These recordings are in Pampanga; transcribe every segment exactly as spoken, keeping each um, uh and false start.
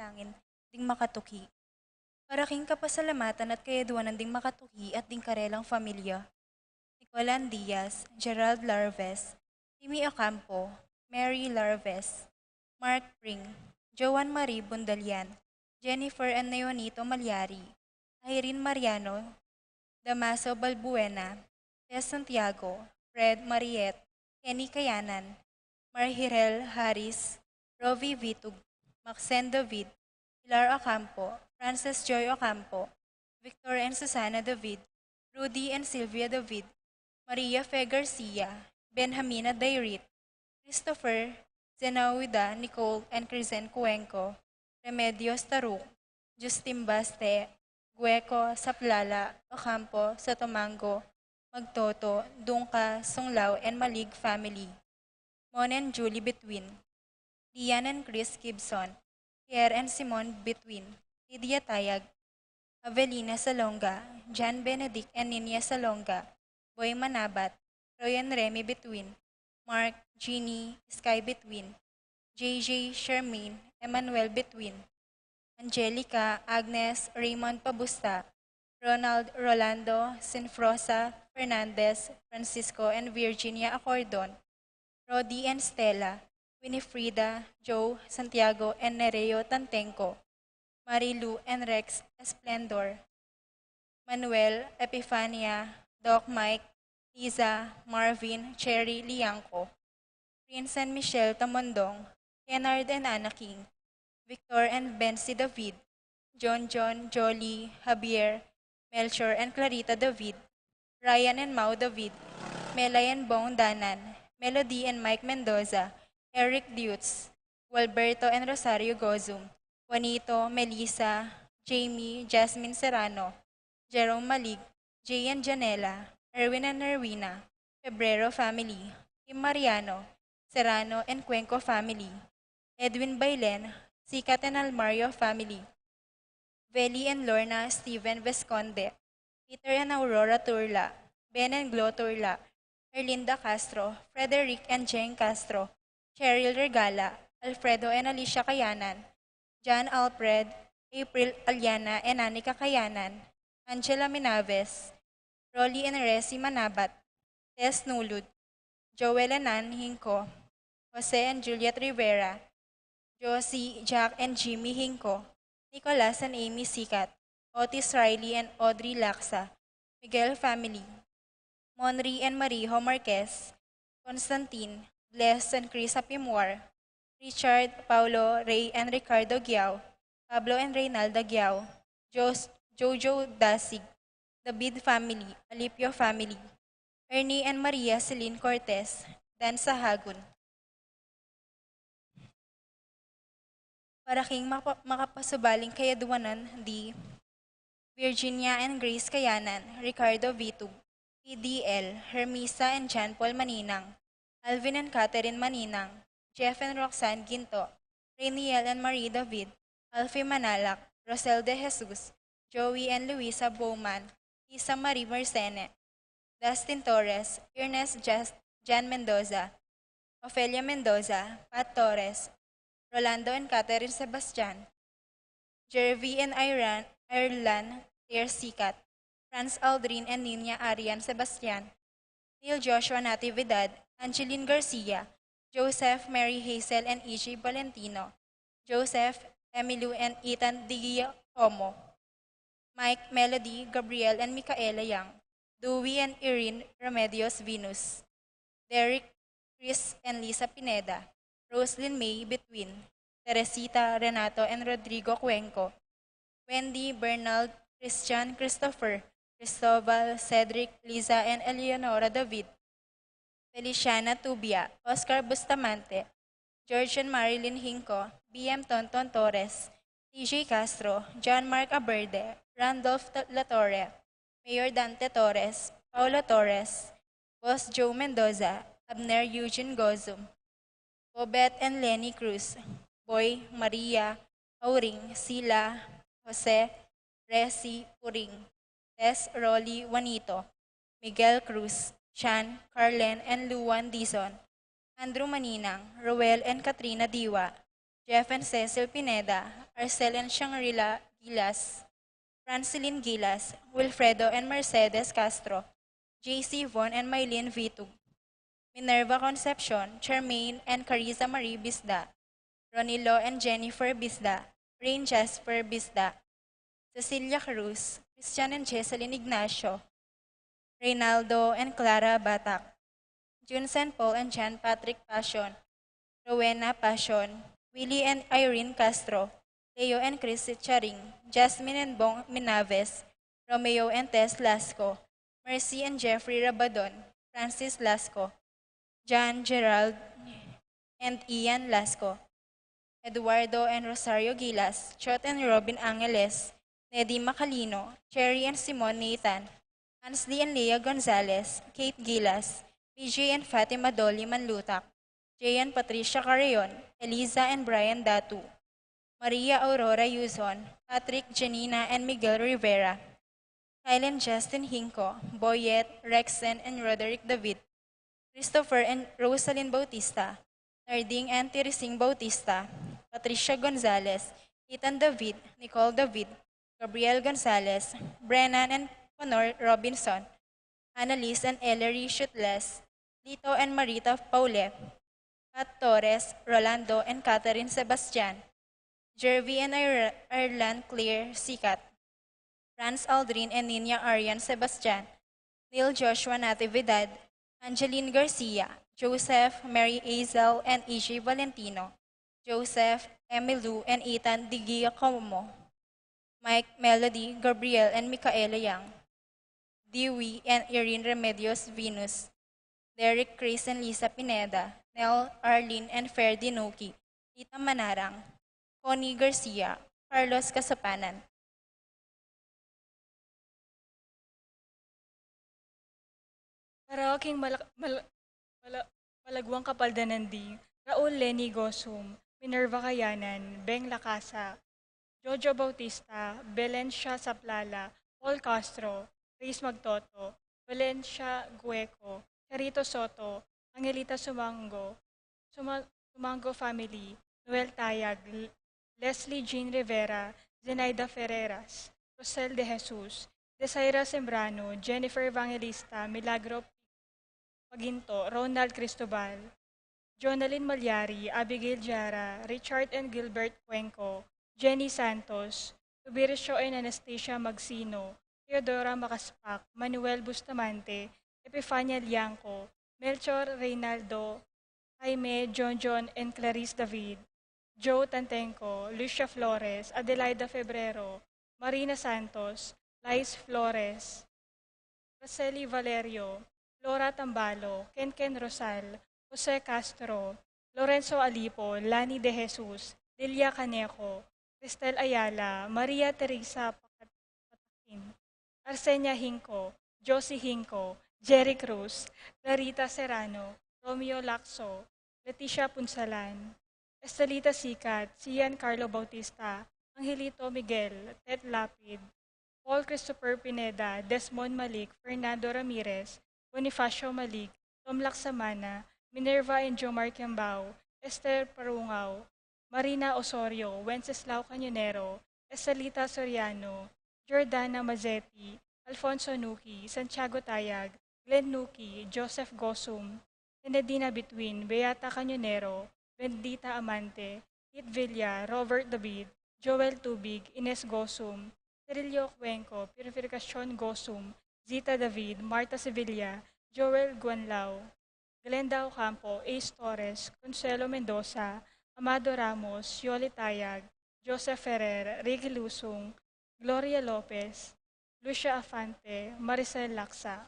panalangin ding makatuki. Para king kapasalamatan at kayaduanan ding makatuki at ding karelang familia, Nicolan Diaz, Gerald Larves, Timmy Ocampo, Mary Larves, Mark Pring, Joan Marie Bundalian, Jennifer and Neonito Malyari, Irene Mariano, Damaso Balbuena, Tess Santiago, Fred Mariet, Kenny Kayanan, Marhirel Harris, Rovi Vitug, Maxen David, Pilar Ocampo, Frances Joy Ocampo, Victor and Susana David, Rudy and Sylvia David, Maria Fe Garcia, Benjamina Dairit, Christopher, Zenaida Nicole and Crizen Cuenco, Remedios Taruk, Justin Baste, Gueco Saplala, Ocampo, Sotomango, Magtoto, Dungca, Sunglao and Malig family, Mon and Julie Between, Lian and Chris Gibson, Pierre and Simon Between, Lydia Tayag, Avelina Salonga, John Benedict and Ninia Salonga, Boy Manabat, Roy and Remy Between, Mark, Jeannie, Sky Between, J J, Shermaine, Emmanuel Between, Angelica, Agnes, Raymond Pabusta, Ronald, Rolando, Sinfrosa, Fernandez, Francisco and Virginia Acordon, Rodi and Stella, Winifrida, Joe, Santiago and Nereo Tantenco, Marilu and Rex Esplendor, Manuel, Epifania, Doc Mike, Liza, Marvin, Cherry Liangco, Prince and Michelle Tamondong, Kennard and Anna King, Victor and Bensi David, John John, Jolly, Javier, Melchor and Clarita David, Ryan and Mau David, Melay and Bong Danan, Melody and Mike Mendoza, Eric Diutz, Gualberto and Rosario Gozum, Juanito, Melissa, Jamie, Jasmine Serrano, Jerome Malig, Jay and Janela, Erwin and Erwina, Febrero family, Kim Mariano, Serrano and Cuenco family, Edwin Bailen, Sikat and Almario family, Veli and Lorna Steven Vesconde, Peter and Aurora Turla, Ben and Glo Turla, Erlinda Castro, Frederick and Jane Castro, Cheryl Regala, Alfredo and Alicia Kayanan, John Alfred, April Aliana and Anika Kayanan, Angela Minaves, Rolly and Resi Manabat, Tess Nulud, Joel and Ann Hinco, Jose and Juliet Rivera, Josie, Jack and Jimmy Hinco, Nicolas and Amy Sikat, Otis Riley and Audrey Laksa, Miguel family, Monri and Marijo Marquez, Constantine, Bless and Chris Apimwar, Richard, Paulo, Ray and Ricardo Giao, Pablo and Reynalda Giao, Jos-, Jojo Dasig, David family, Alipio family, Ernie and Maria Celine Cortez, Dan Sahagun. Para king mapa-, makapasubaling kayaduanan di Virginia and Grace Kayanan, Ricardo Vitug, P D L, Hermisa and John Paul Maninang, Alvin and Catherine Maninang, Jeff and Roxanne Ginto, Rainiel and Marie David, Alfie Manalak, Rosel De Jesus, Joey and Luisa Bowman, Lisa Marie Mersene, Dustin Torres, Ernest Jas-, Jan Mendoza, Ofelia Mendoza, Pat Torres, Rolando and Catherine Sebastian, Jervy and Iran, Ireland Ter Sikat, Franz Aldrin and Nina Arian Sebastian, Neil Joshua Natividad, Angeline Garcia, Joseph, Mary Hazel and E J Valentino, Joseph, Emilio and Ethan Di Giacomo, Mike, Melody, Gabriel and Micaela Yang, Dewey and Irene Remedios Venus, Derek, Chris and Lisa Pineda, Roslyn May Between, Teresita, Renato and Rodrigo Cuenco, Wendy, Bernald, Christian, Christopher, Cristobal, Cedric, Liza and Eleonora David, Feliciana Tubia, Oscar Bustamante, George and Marilyn Hinco, B M Tonton Torres, T J Castro, John Mark Aberde, Randolph T-, Latorre, Mayor Dante Torres, Paulo Torres, Boss Joe Mendoza, Abner Eugene Gozum, Bobet and Lenny Cruz, Boy, Maria, Auring, Sila, Jose, Resi, Puring, Tess, Rolly, Juanito, Miguel Cruz, Chan, Carlen and Luan Dizon, Andrew Maninang, Roel and Katrina Diwa, Jeff and Cecil Pineda, Arcel and Shangri-La Gilas, Francilyn Gilas, Wilfredo and Mercedes Castro, J C Von and Mylene Vitug, Minerva Concepcion, Charmaine and Carissa Marie Bisda, Ronilo and Jennifer Bisda, Rain Jasper Bisda, Cecilia Cruz, Christian and Jesselyn Ignacio, Reynaldo and Clara Batak, Jun Saint Paul and John Patrick Passion, Rowena Passion, Willie and Irene Castro, Leo and Chris Charing, Jasmine and Bong Minaves, Romeo and Tess Lasco, Mercy and Jeffrey Rabadon, Francis Lasco, John Gerald and Ian Lasco, Eduardo and Rosario Gilas, Chot and Robin Angeles, Nedi Macalino, Cherry and Simon Nathan, Ansley and Leah Gonzalez, Kate Gilas, P J and Fatima Dolly Manlutak, Jay and Patricia Carreon, Eliza and Brian Datu, Maria Aurora Yuzon, Patrick, Janina, and Miguel Rivera, Kyle and Justin Hinco, Boyet, Rexen, and Roderick David, Christopher and Rosalyn Bautista, Narding and Teresing Bautista, Patricia Gonzalez, Ethan David, Nicole David, Gabriel Gonzalez, Brennan and Connor Robinson, Annalise and Ellery Shutles, Lito and Marita Paule, Pat Torres, Rolando and Catherine Sebastian, Jervy and Ir-, Ireland Claire Sikat, Franz Aldrin and Nina Arian Sebastian, Neil Joshua Natividad, Angeline Garcia, Joseph, Mary Azel and E J Valentino, Joseph, Emilu and Ethan Di Giacomo, Mike, Melody, Gabriel and Micaela Young, Dewey and Irene Remedios Venus, Derek, Chris and Lisa Pineda, Nel, Arlene and Ferdy Nuki, Tita Manarang, Connie Garcia, Carlos Kasapanan. Para king mala-, mala-, mala-, malagwang kapaldanan di, Raul Lenny Gosum, Minerva Kayanan, Beng Lacasa, Jojo Bautista, Belencia Saplala, Paul Castro, Reyes Magtoto, Valencia Gueco, Charito Soto, Angelita Sumango, Suma-, Sumango family, Noel Tayag, L-, Leslie Jean Rivera, Zenaida Ferreras, Rosel De Jesus, Desaira Sembrano, Jennifer Evangelista, Milagro Paginto, Ronald Cristobal, Jonalyn Malyari, Abigail Jara, Richard and Gilbert Cuenco, Jenny Santos, Tubiricio and Anastasia Magsino, Theodora Macaspac, Manuel Bustamante, Epifania Liangco, Melchor Reynaldo, Jaime, John John and Clarice David, Joe Tantenco, Lucia Flores, Adelaida Febrero, Marina Santos, Lais Flores, Rosely Valerio, Flora Tambalo, Kenken Rosal, Jose Castro, Lorenzo Alipo, Lani De Jesus, Lilia Canejo, Cristel Ayala, Maria Teresa Pacat-, Patakin, Arsenia Hinco, Josie Hinco, Jerry Cruz, Clarita Serrano, Romeo Lacso, Leticia Punsalan, Estelita Sicat, Sian Carlo Bautista, Angelito Miguel, Tet Lapid, Paul Christopher Pineda, Desmond Malik, Fernando Ramirez, Bonifacio Malik, Tom Lacsamana, Minerva and Jomar Kembao, Esther Parungao, Marina Osorio, Wenceslao Cañonero, Estelita Soriano, Jordana Mazzetti, Alfonso Nuki, Santiago Tayag, Glenn Nuki, Joseph Gosum, Enedina Bituin, Beata Cañonero, Bendita Amante, Kit Villa, Robert David, Joel Tubig, Ines Gosum, Cirilio Cuenco, Purificacion Gosum, Zita David, Marta Sevilla, Joel Guanlao, Glenda Ocampo, Ace Torres, Consuelo Mendoza, Amado Ramos, Yoli Tayag, Joseph Ferrer, Ricky Lusung, Gloria Lopez, Lucia Afante, Maricel Lacsa.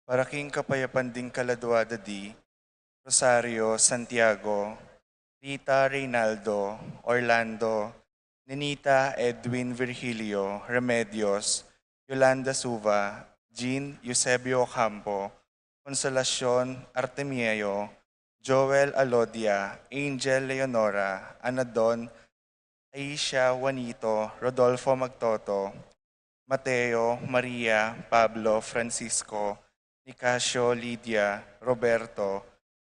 Para king kapayapan ding kaladua da di, Rosario Santiago, Rita Reynaldo, Orlando, Nenita Edwin Virgilio, Remedios, Yolanda Suva, Jean Eusebio Ocampo, Consolacion Artemio, Joel Alodia, Angel Leonora, Anadon, Aisha Juanito, Rodolfo Magtoto, Mateo, Maria, Pablo, Francisco, Nicasio, Lydia, Roberto,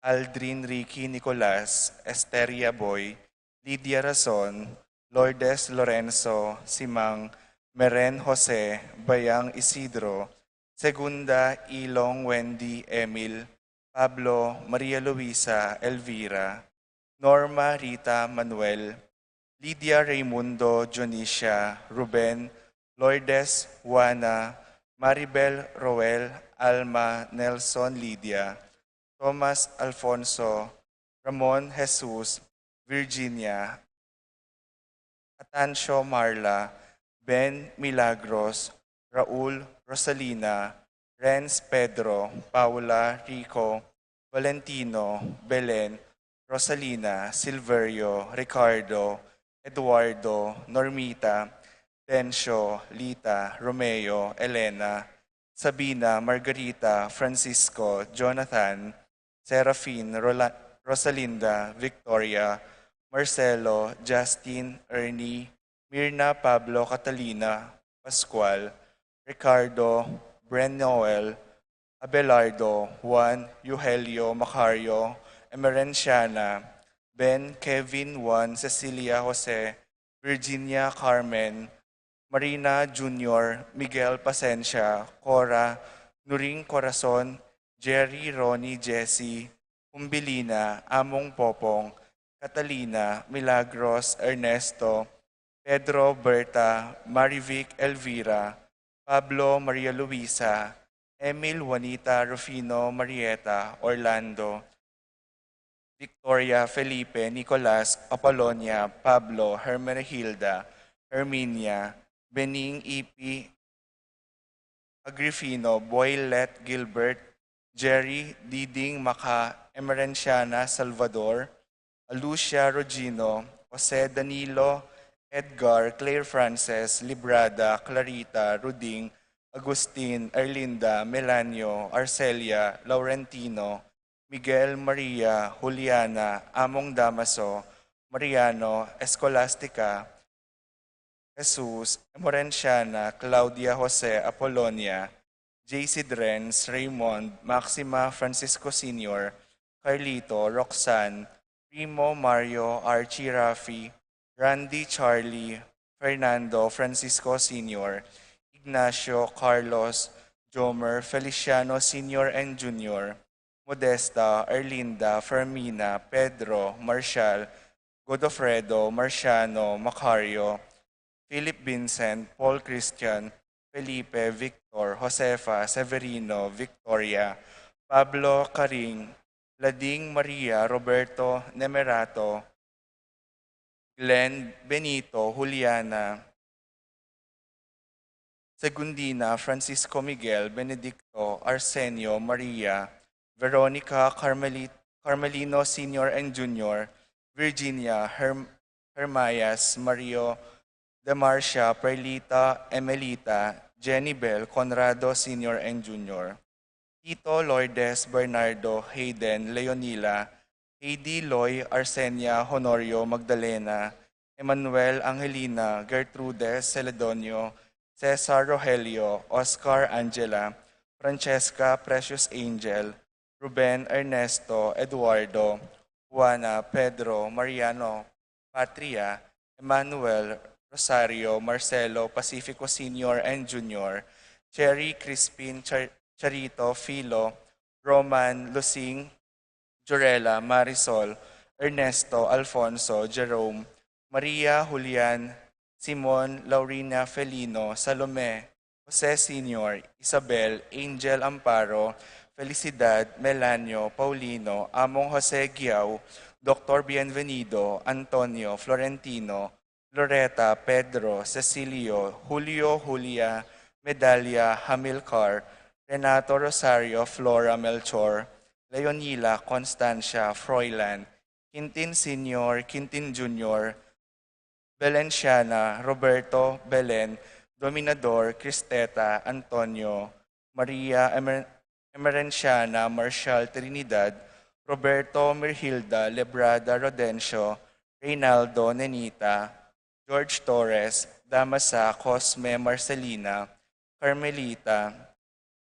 Aldrin, Ricky, Nicolas, Esteria, Boy, Lydia, Rason, Lourdes, Lorenzo, Simang, Meren, Jose, Bayang, Isidro, Segunda, Ilong, Wendy, Emil, Pablo, Maria Luisa, Elvira, Norma, Rita, Manuel, Lydia, Raimundo, Dionisia, Ruben, Lourdes, Juana, Maribel, Roel, Alma, Nelson, Lydia, Thomas, Alfonso, Ramon, Jesus, Virginia, Atancio, Marla, Ben, Milagros, Raul, Rosalina, Renz, Pedro, Paula, Rico, Valentino, Belen, Rosalina, Silverio, Ricardo, Eduardo, Normita, Dencio, Lita, Romeo, Elena, Sabina, Margarita, Francisco, Jonathan, Serafin, Rola-, Rosalinda, Victoria, Marcelo, Justin, Ernie, Mirna, Pablo, Catalina, Pascual, Ricardo, Bren, Noel, Abelardo, Juan, Eugelio, Macario, Emerenciana, Ben, Kevin, Juan, Cecilia, Jose, Virginia, Carmen, Marina, Junior, Miguel, Pasensia, Cora, Nuring, Corazon, Jerry, Ronnie, Jessie, Humbilina, Among Popong, Catalina, Milagros, Ernesto, Pedro, Berta, Marivic, Elvira, Pablo, Maria Luisa, Emil, Juanita, Rufino, Marieta, Orlando, Victoria, Felipe, Nicolas, Apolonia, Pablo, Hermenegilda, Herminia, Bening, Ipi, Agrifino, Boylet, Gilbert, Jerry, Diding, Maca, Emerenciana, Salvador, Alucia, Rogino, Jose, Danilo, Edgar, Claire, Frances, Librada, Clarita, Ruding, Agustin, Erlinda, Melanio, Arcelia, Laurentino, Miguel, Maria, Juliana, Among Damaso, Mariano, Escolastica, Jesus, Emerenciana, Claudia, Jose, Apolonia, J C, Drenz, Raymond, Maxima, Francisco Senior, Carlito, Roxanne, Primo, Mario, Archie, Rafi, Randy, Charlie, Fernando, Francisco Senior, Ignacio, Carlos, Jomer, Feliciano Senior and Junior, Modesta, Erlinda, Fermina, Pedro, Marshall, Godofredo, Marciano, Macario, Philip, Vincent, Paul, Christian, Felipe, Victor, Josefa, Severino, Victoria, Pablo, Karing, Lading, Maria, Roberto, Nemerato, Glenn, Benito, Juliana, Segundina, Francisco, Miguel, Benedicto, Arsenio, Maria, Veronica, Carmeli-, Carmelino Senior and Junior, Virginia, Herm-, Hermias, Mario, Demarcia, Perlita, Emelita, Jenny Bell, Conrado Senior and Junior, Tito, Lourdes, Bernardo, Hayden, Leonila, Heidi, Loy, Arsenia, Honorio, Magdalena, Emmanuel, Angelina, Gertrude, Celedonio, Cesar, Rogelio, Oscar, Angela, Francesca, Precious Angel, Ruben, Ernesto, Eduardo, Juana, Pedro, Mariano, Patria, Emmanuel, Rosario, Marcelo, Pacifico Senior and Junior, Cherry, Crispin, Char-, Charito, Filo, Roman, Lusing, Jorella, Marisol, Ernesto, Alfonso, Jerome, Maria, Julian, Simon, Laurina, Felino, Salome, Jose Senior, Isabel, Angel, Amparo, Felicidad, Melanio, Paulino, Among Jose, Guiao, Doctor Bienvenido, Antonio, Florentino, Loreta, Pedro, Cecilio, Julio, Julia, Medalia, Hamilcar, Renato, Rosario, Flora, Melchor, Leonila, Constancia, Froilan, Quintin Senior, Quintin Junior, Belenciana, Roberto, Belen, Dominador, Cristeta, Antonio, Maria, Emer-, Emerenciana, Marshall, Trinidad, Roberto Mirhilda Lebrada Rodencio, Reynaldo Nenita, George Torres, Damasa Cosme Marcelina, Carmelita,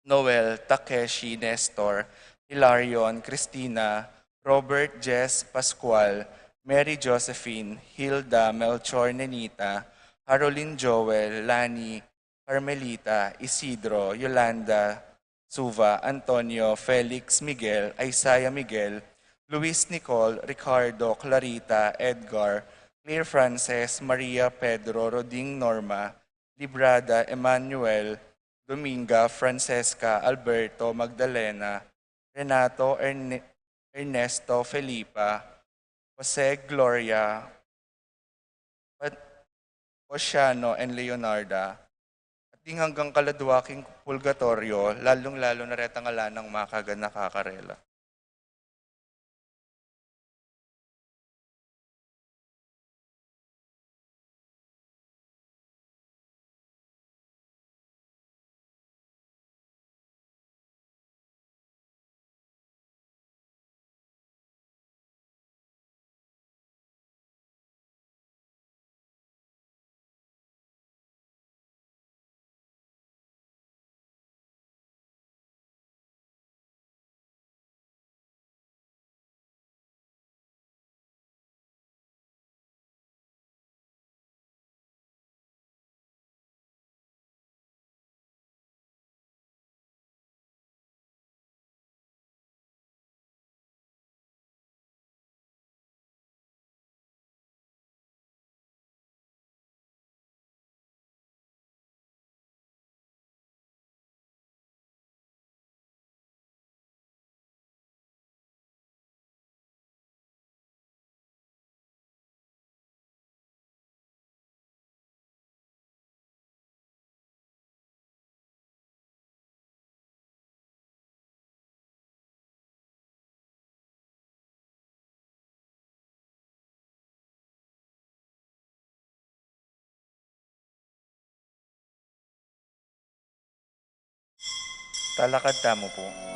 Noel Takeshi Nestor, Hilarion Cristina, Robert Jess Pascual, Mary Josephine, Hilda Melchor Nenita, Harolin Joel, Lani, Carmelita, Isidro, Yolanda, Suva, Antonio, Felix, Miguel, Isaiah Miguel, Luis, Nicole, Ricardo, Clarita, Edgar, Claire Frances, Maria, Pedro, Roding, Norma, Librada, Emmanuel, Dominga, Francesca, Alberto, Magdalena, Renato, Erne-, Ernesto, Felipa, Jose, Gloria, Pat-, Oceano, and Leonarda, at ding anggang kaladwa king purgatoryo, lalung-lalu na retang ala nang makaganaka karela. Talakad tamu pu.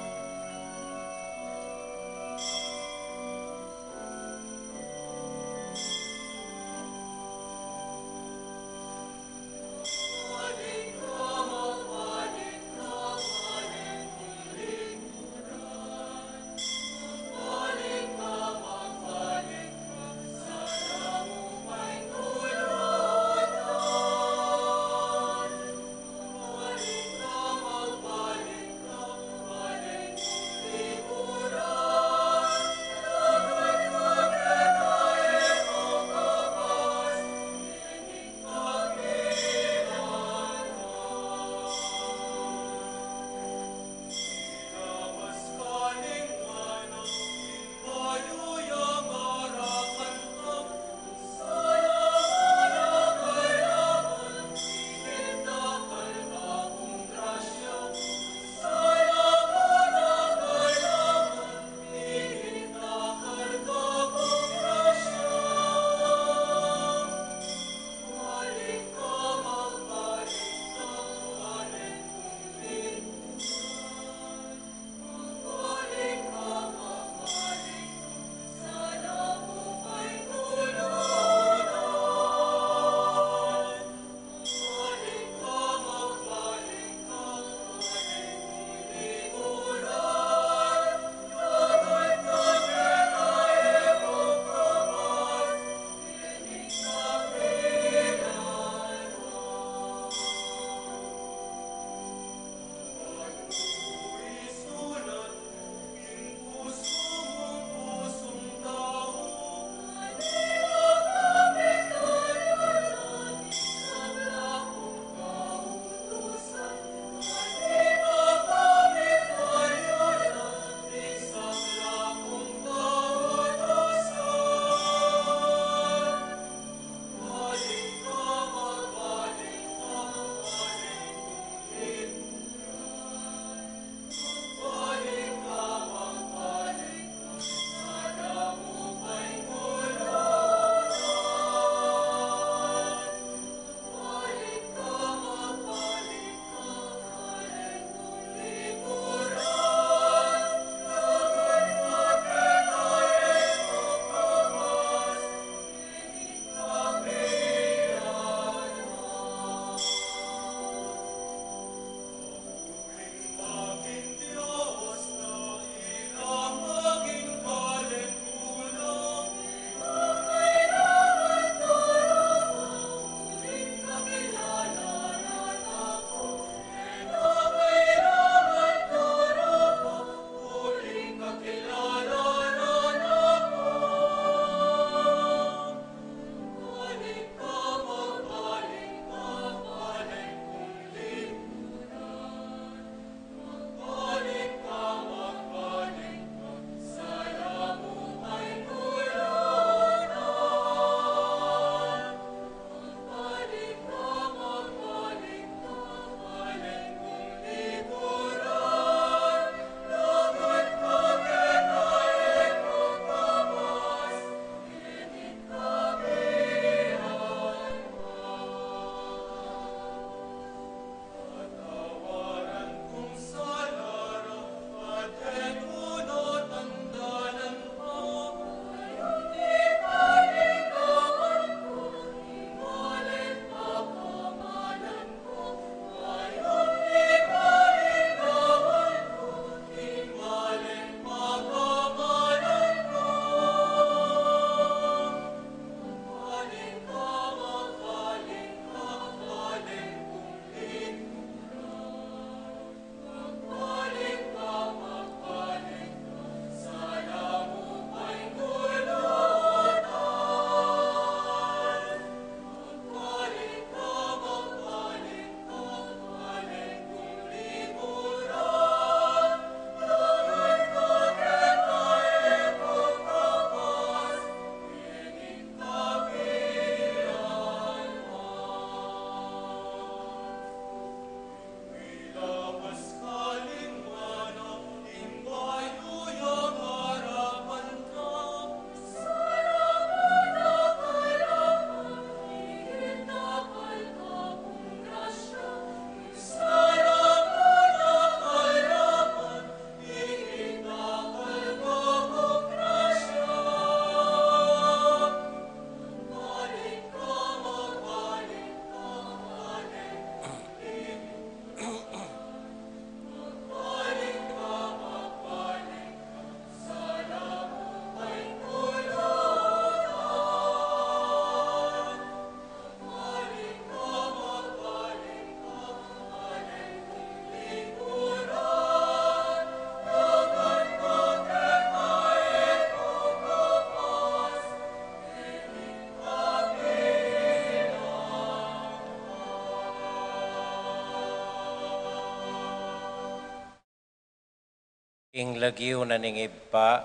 King lagyu na ning Ibpa,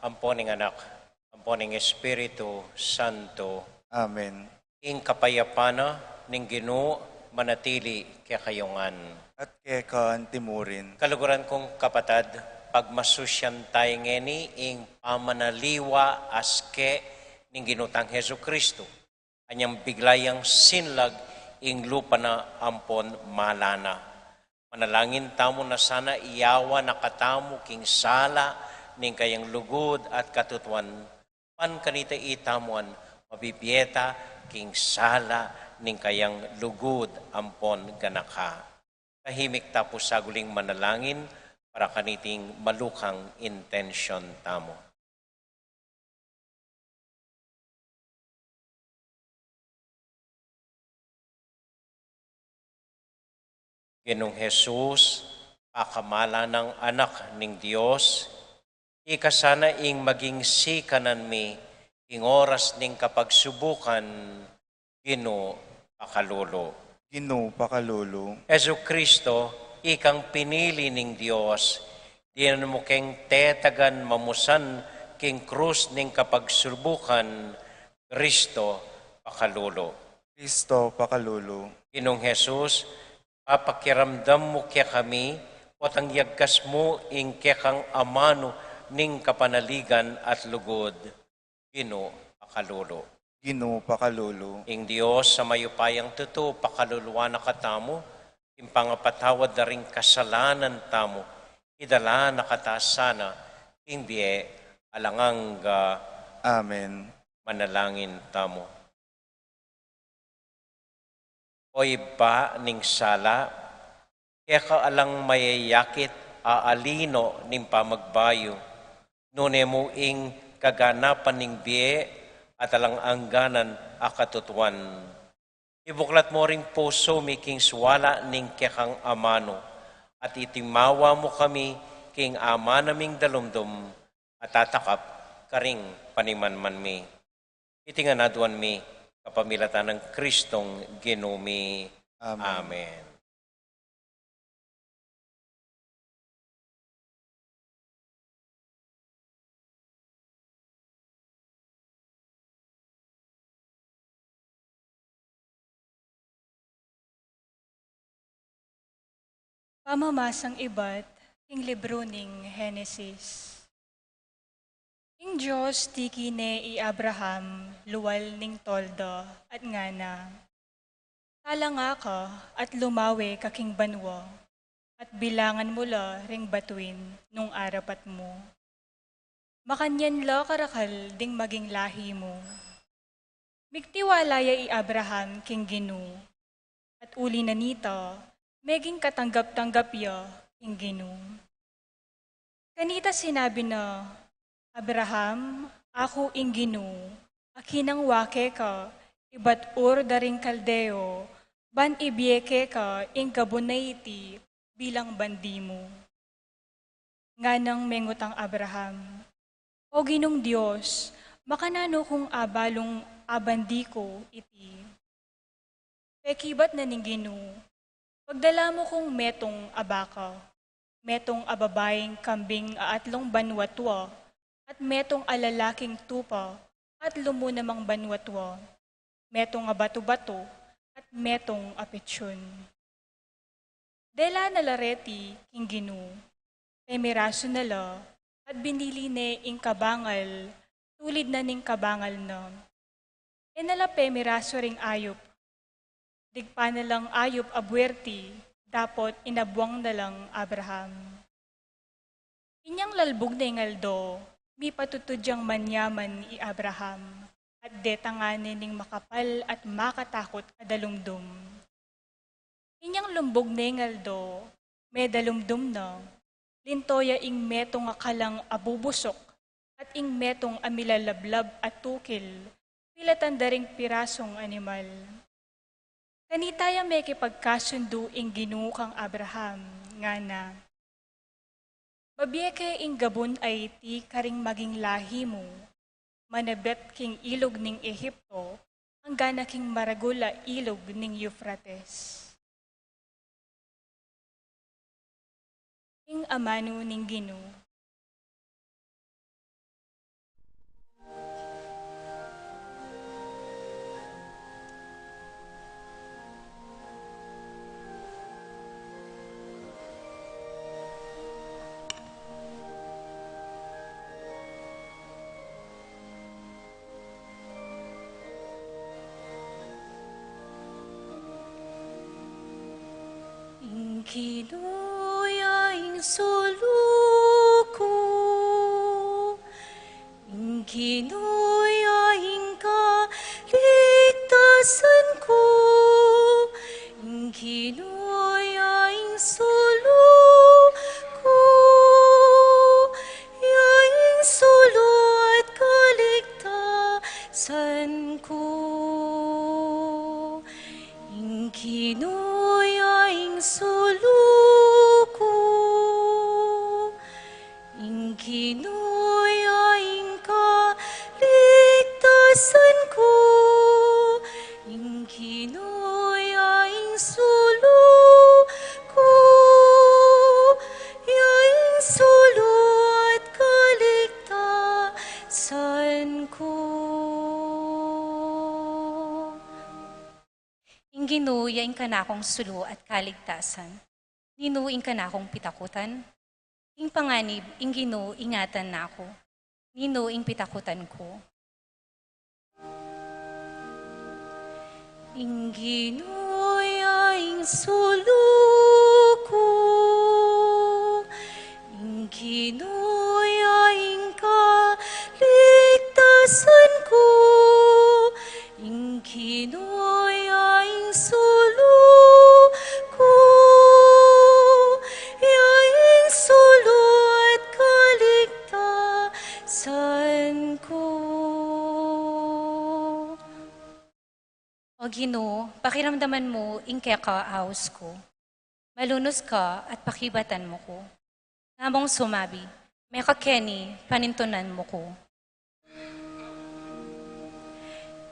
ampo ning Anak, ampo ning Espiritu Santo. Amen. Ing kapayapan na ning Ginu manatili kekayu ngan. At keka antimurin. Kaluguran kung kapatad, pagmasusyan tayu ngeni ing pamanaliwa aske ning Ginu tang Jesucristo. Anyang bigla yang sinlag ing lupa na ampon mala na. Manalangin tamu na sana iyawan na katamu king sala ning kayang lugud at katutuan, ban kanita itamu an mabibie ta king sala ning kayang lugud ampon ganaka. Tahimik ta pu saguling manalangin para kaniting malukang intensyon tamu. Ginung Jesus, pakamalan nang Anak ning Dios, ika sana ing maging sikanan mi king oras ning kapagsubukan, Ginu, pakalulu. Ginu, pakalulu. Jesucristo, ikang pinili ning Dios, dinan mu keng tetagan mamusan king krus ning kapagsubukan, Cristo, pakalulu. Cristo, pakalulu. Ginung Jesus, papakiramdam mu kekami, potang yagkas mu ing kekang amanu ning kapanaligan at lugud. Ginu, pakalulu. Ginu, pakalulu. Ing Dios a mayupayang tutu, pakaluluan na katamu, ing pangapatawad da ring kasalanan tamu, idala na kata sana king bie alang angga. Amen. Manalangin tamu. O Ibpa ning sala, keka alang mayayakit a alino ning pamagbayu, nune mu ing kaganapan ning bie at alang angganan a katutuan. Ibuklat mu ring pusu mi king suala ning kekang amanu, at itimawa mu kami king amanu ming dalumdum, at tatakap karing panimanman mi. Iti ngan aduan mi kapamilatan nang Kristong Ginu mi. Amen. Amen. Pamamasang ibat king libru ning Henesis. Ing Dios tiki ne i Abraham lual ning tolda at ngana, "Talanga ka at lumawe ka king banua, at bilangan mu la ring batuin nung arapat mu. Makanyan la karakal ding maging lahi mu." Migtiwala ya i Abraham king Ginu, at uli na nita, meging katanggap-tanggap ya king Ginu. Kanita sinabi na, "Abraham, aku ing Ginu, a kinangwa keka ibat Ur da ring Kaldeo, ban ibie keka ing gabun a iti bilang bandi mu." Nganang mengutang Abraham, "O Ginung Dios, makananu kung abalung abandi ku iti?" Pekibat na ning Ginu, "Pagdala mu kung metung a baka, metung a babaing kambing a atlung banua tua, at metung a lalaking tupa a atlu mu namang banua tua, metung a batu-batu, at metung a pitsun." Dela na la reti king Ginu, pemirasu na la, at binili ne ing kabangal tulid na ning kabangal na. E na la pemirasu ring ayup. Digpa na lang ayup a buerti, dapot inabuang na lang Abraham. Inyang lalbug ne ing aldo, mipatutud yang manyaman i Abraham, at detang ne ning makapal at makatakut a dalumdum. Inyang lumbug ne ing aldo, medalumdum na, linto ya ing metung a kalang a bubusuk, at ing metung a milalablab a tukil, pilatan da ring pirasung animal. Kanita ya mekipagkasundu ing Ginu kang Abraham, ngana, "Babie ke ing gabun a iti karing maging lahi mu, manabat king ilug ning Ehipto, anggana king maragul a ilug ning Eufrates." Ing amanu ning Ginu. Ginu ya ing sulu ku, ing Ginu ya ing kaligtasan ku, ing Ginu ya ing sulu ku, ya ing sulu at kaligtasan ku. Ing Ginu ya ing sulu ku, ing Ginu ya ing kaligtasan ku, ing Ginu ya ing sulu ku, ya ing sulu at kaligtasan ku. Ing Ginu ya ing kanakung sulu at kaligtasan. Ninu ing kanakung pitakutan? King panganib ing Ginu ingatan na ku. Ninu ing pitakutan ku? Ing Ginu ya ing sulu ku, ing Ginu ya ing kaligtasan ku, ing Ginu ya ing sulu ku, ya ing sulu at kaligtasan ku. O Ginu, pakiramdaman mu ing keka aus ku. Malunus ka at pakibatan mu ku. Ngamung sumabi, meka keni, panintunan mu ku.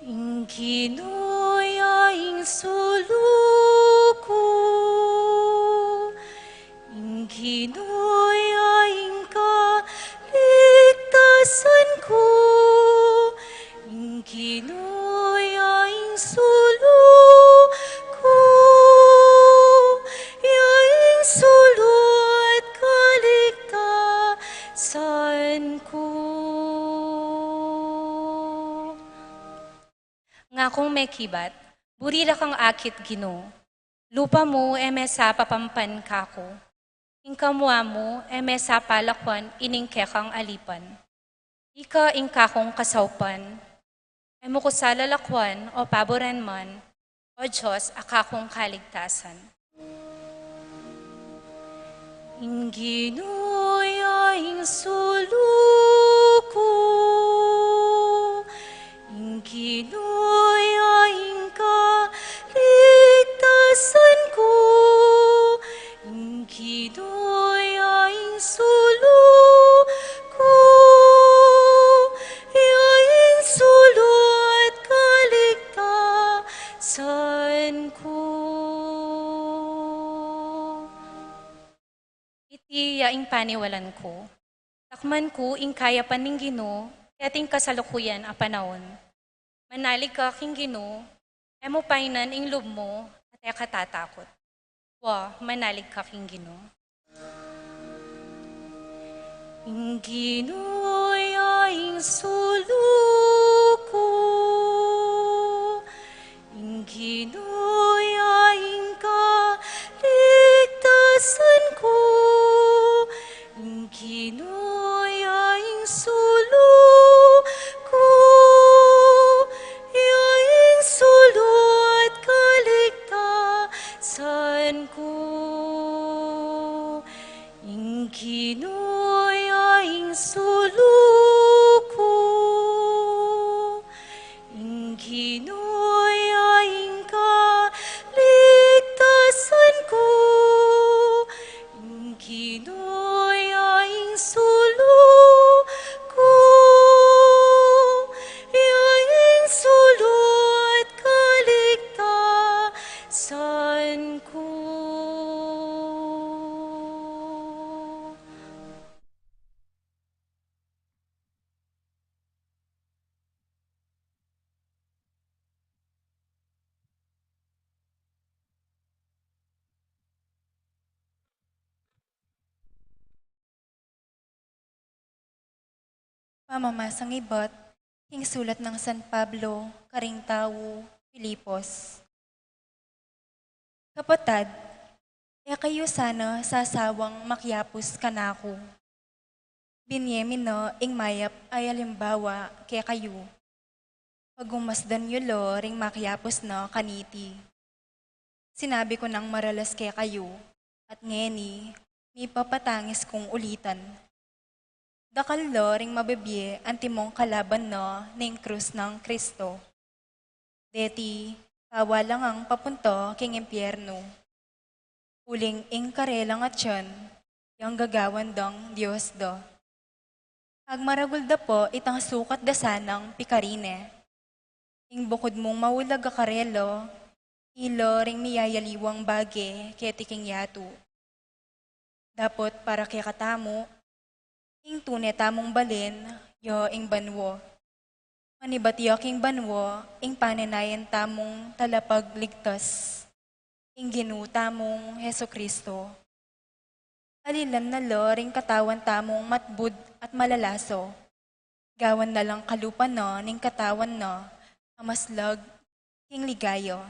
Ing Ginu ya ing sulu ku, ing Ginu ya ing kaligtasan ku, ing Ginu ya ing sulu ku, ya ing sulu at kaligtasan ku. Ngakung mekibat, buri da kang akit, Ginu. Lupa mu e mesapapampan kaku. Ing kamua mu e mesapalakwan ining kekang alipan. Ika ing kakung kasaupan. E mu ku sa lalakwan o paburen man, O Dios a kakung kaligtasan. Ing Ginu ya ing sulu ku, ing Ginu ya ing kaligtasan ku, ing Ginu ya ing sulu ku, ya ing sulu at kaligtasan ku. Iti ya ing paniwalan ku. Takman ku ing kayapan ning Ginu, kaya't ing kasalukuyan a panaun. Manalig ka king Ginu, e mu painan ing lub mu, at e ka tatakut. Wa, manalig ka king Ginu. Ing Ginu ya ing sulu ku, ing Ginu ya ing kaligtasan ku, ing Ginu ya ing sulu ku, ya ing sulu at kaligtasan ku. Ing Ginu ya ing sulu ku, ing Ginu ya ing kaligtasan ku, ing Ginu ya ing sulu ku, ya ing sulu at kaligtasan ku. Pamamasang ibat king sulat nang San Pablo karing tau Filipos. Kapatad, E kayu sana sasawang makiapus kanaku. Binye mi na ing mayap a alimbawa kekayu. Pagumasdan yu la ring makiapus na kaniti. Sinabi ku nang maralas kekayu, at ngeni, mipapatangis kung ulitan. Dakal la ring mabibie antimong kalaban na ning krus nang Kristo. Deti, bawal la ngang papunta king impyernu. Uling ing karelang atian, yang gagawan dang Dios da. Pagmaragul da pa itang sukat da sanang pikarine. Ing bukud mung maulag a karela, ila ring miyayaliwang bage keti king yatu. Dapot para kekatamu, ing tune tamung balen, ya ing banua. Manibat ya king banua, ing panenayan tamung talapagligtas, ing Ginu tamung Jesucristo. Alilan na la ring katawan tamung matbud at malalaso. Gawan na lang kalupa na ning katawan na, a maslag king ligaya.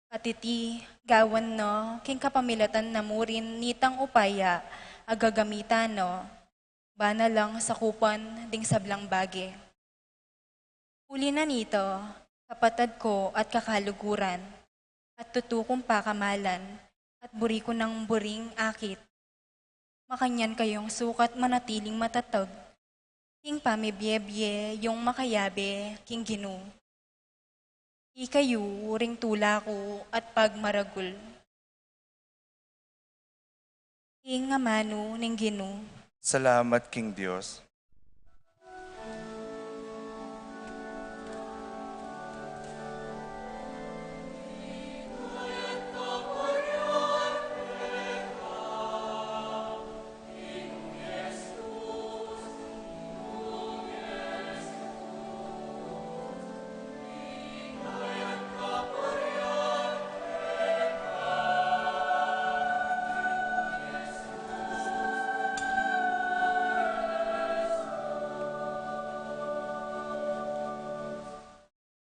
At iti, gawan na king kapamilatan na mu rin nitang upaya a gagamitan na, bana lang sakupan ding sablang bage. Uli na nita, kapatad ku at kakaluguran, at tutu kung pakamalan, at buri ku nang buring akit. Makanyan kayung sukat manatiling matatag king pamibie-bie yung makayabe king Ginu. Ikayu ring tula ku at pagmaragul. Ing amanu ning Ginu. Salamat king Dios.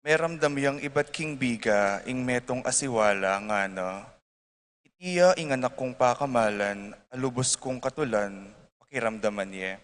Meramdam yang ibat king biga ing metung a siwala ngana, iti ya ing anak kung pakamalan a lubus kung katulan, pakiramdaman ye.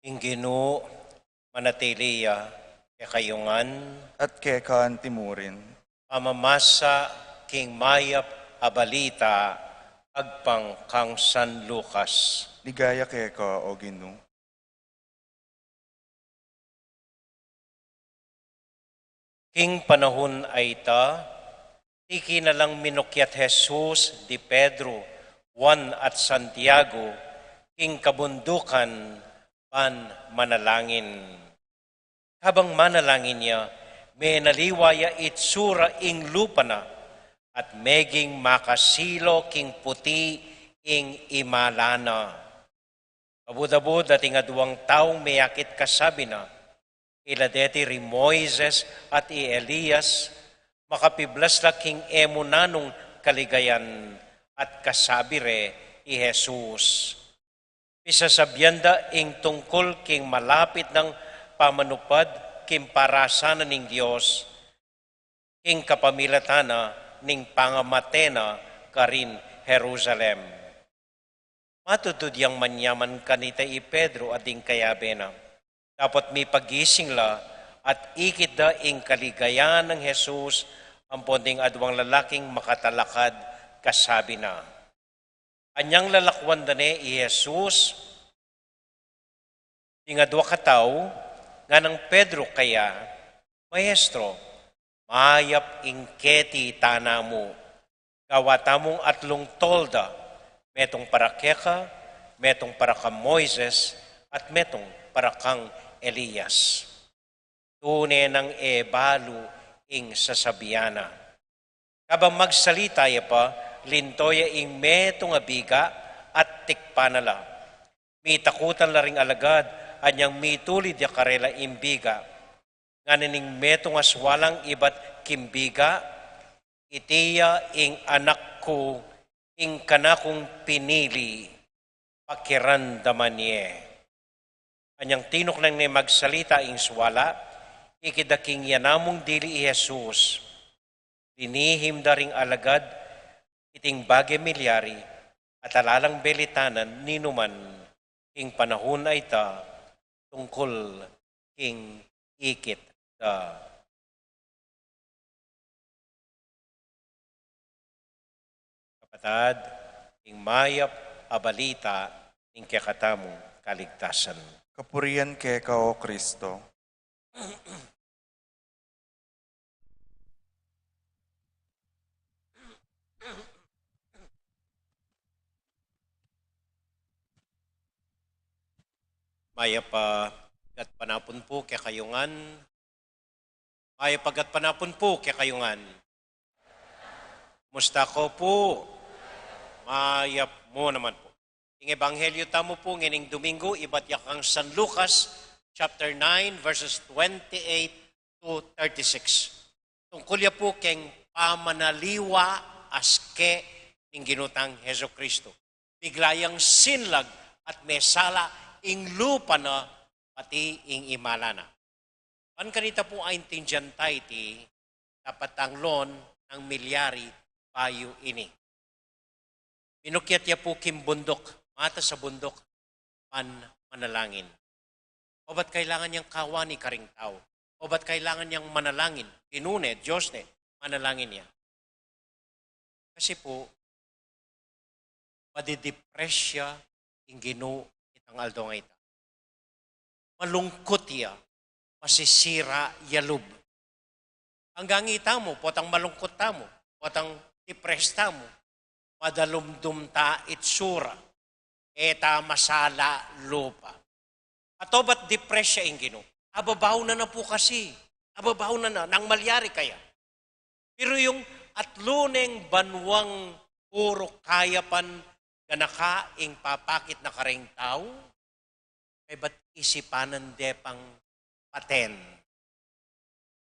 Ing Ginu manatili ya kekayu ngan. At keka antimurin. Pamamasa king mayap a balita agpang kang San Lucas. Ligaya keka, O Ginu. King panahun a ita, tiki na lang minukyat Jesus di Pedro, Juan at Santiago king kabundukan ban manalangin. Kabang manalangin ya, menaliwa ya itsura ing lupa na, at meging makasilo king puti ing imala na. Abud-abud at ing aduang taung meyakit kasabi na, ila deti ri Moises at i Elias, makapiblas la king e mu nanung kaligayan, at kasabi re i Jesus. Pisasabian da ing tungkul king malapit nang pamanupad king parasan na ning Dios, king kapamilatan na ning pangamate na karin Jerusalem. Matudtud yang manyaman kanita i Pedro at ding kayabe na. Dapot mipagising la at ikit da ing kaligayan nang Jesus ampon ding aduang lalaking makatalakad, kasabi na. Anyang lalakwan da ne i Jesus, ding adua katau, nganang Pedro kaya, Maestro, mayap ing keti tana mu. Gawa tamung atlung tolda, metung para keka, metung para kang Moises, at metung para kang Elias. Tune nang e balu ing sasabian na. Kabang magsalita ya pa, linto ya ing metung a biga at tikpan na la. Mitakutan la ring alagad, anyang mitulid ya karela ing biga. Ngana ning metung a sualang ibat king biga, "Iti ya ing anak ku, ing kanakung pinili, pakiramdaman ye." Anyang tinuknang ne magsalita ing suala, ikit da king yanamung dili i Jesus. Linihim da ring alagad iting bage milyari, at ala lang belitanan ninuman king panahun a ita tungkul king ikit da. Kapatad, ing mayap a balita ning kekatamung kaligtasan. Kapurian keka, O Kristo. Mayap a gatpanapun pu kekayu ngan. Mayap a gatpanapun pu kekayu ngan. Kumusta ko pu? Mayap mu naman pu. Ing ebanghelyo tamu pu ngening Domingo, ibat ya kang San Lucas, chapter nine, verses twenty-eight to thirty-six. Tungkul ya pu keng pamanaliwa a seke ning Ginu tang Jesucristo. Bigla yang sinlag at mesala ing lupa na pati ing imala na. Ban kanita pu aintindian ta iti, dapat tang lon nang milyari bayu ini. Minukyat ya pu king bunduk, matas a bunduk, ban manalangin. Obat kailangan yang kawani karing tau? Obat kailangan yang manalangin? Ginu ne, Dios ne, manalangin ya. Kasi pu, madidepress ya ing Ginu itang aldo a ita. Malungkut ya, masisira ya lub. Anggang itamu, potang malungkut tamu, potang depressed tamu, padalumdum ta itsura, e ta masala lupa. At obat depressed ya ing Ginu. Ababaw na na pu kasi. Ababaw na na, nang malyari kaya. Pero yung atlu neng banuang puru kayapan, ganaka ing papakit na karing tau, kaybat isipanan de pang paten.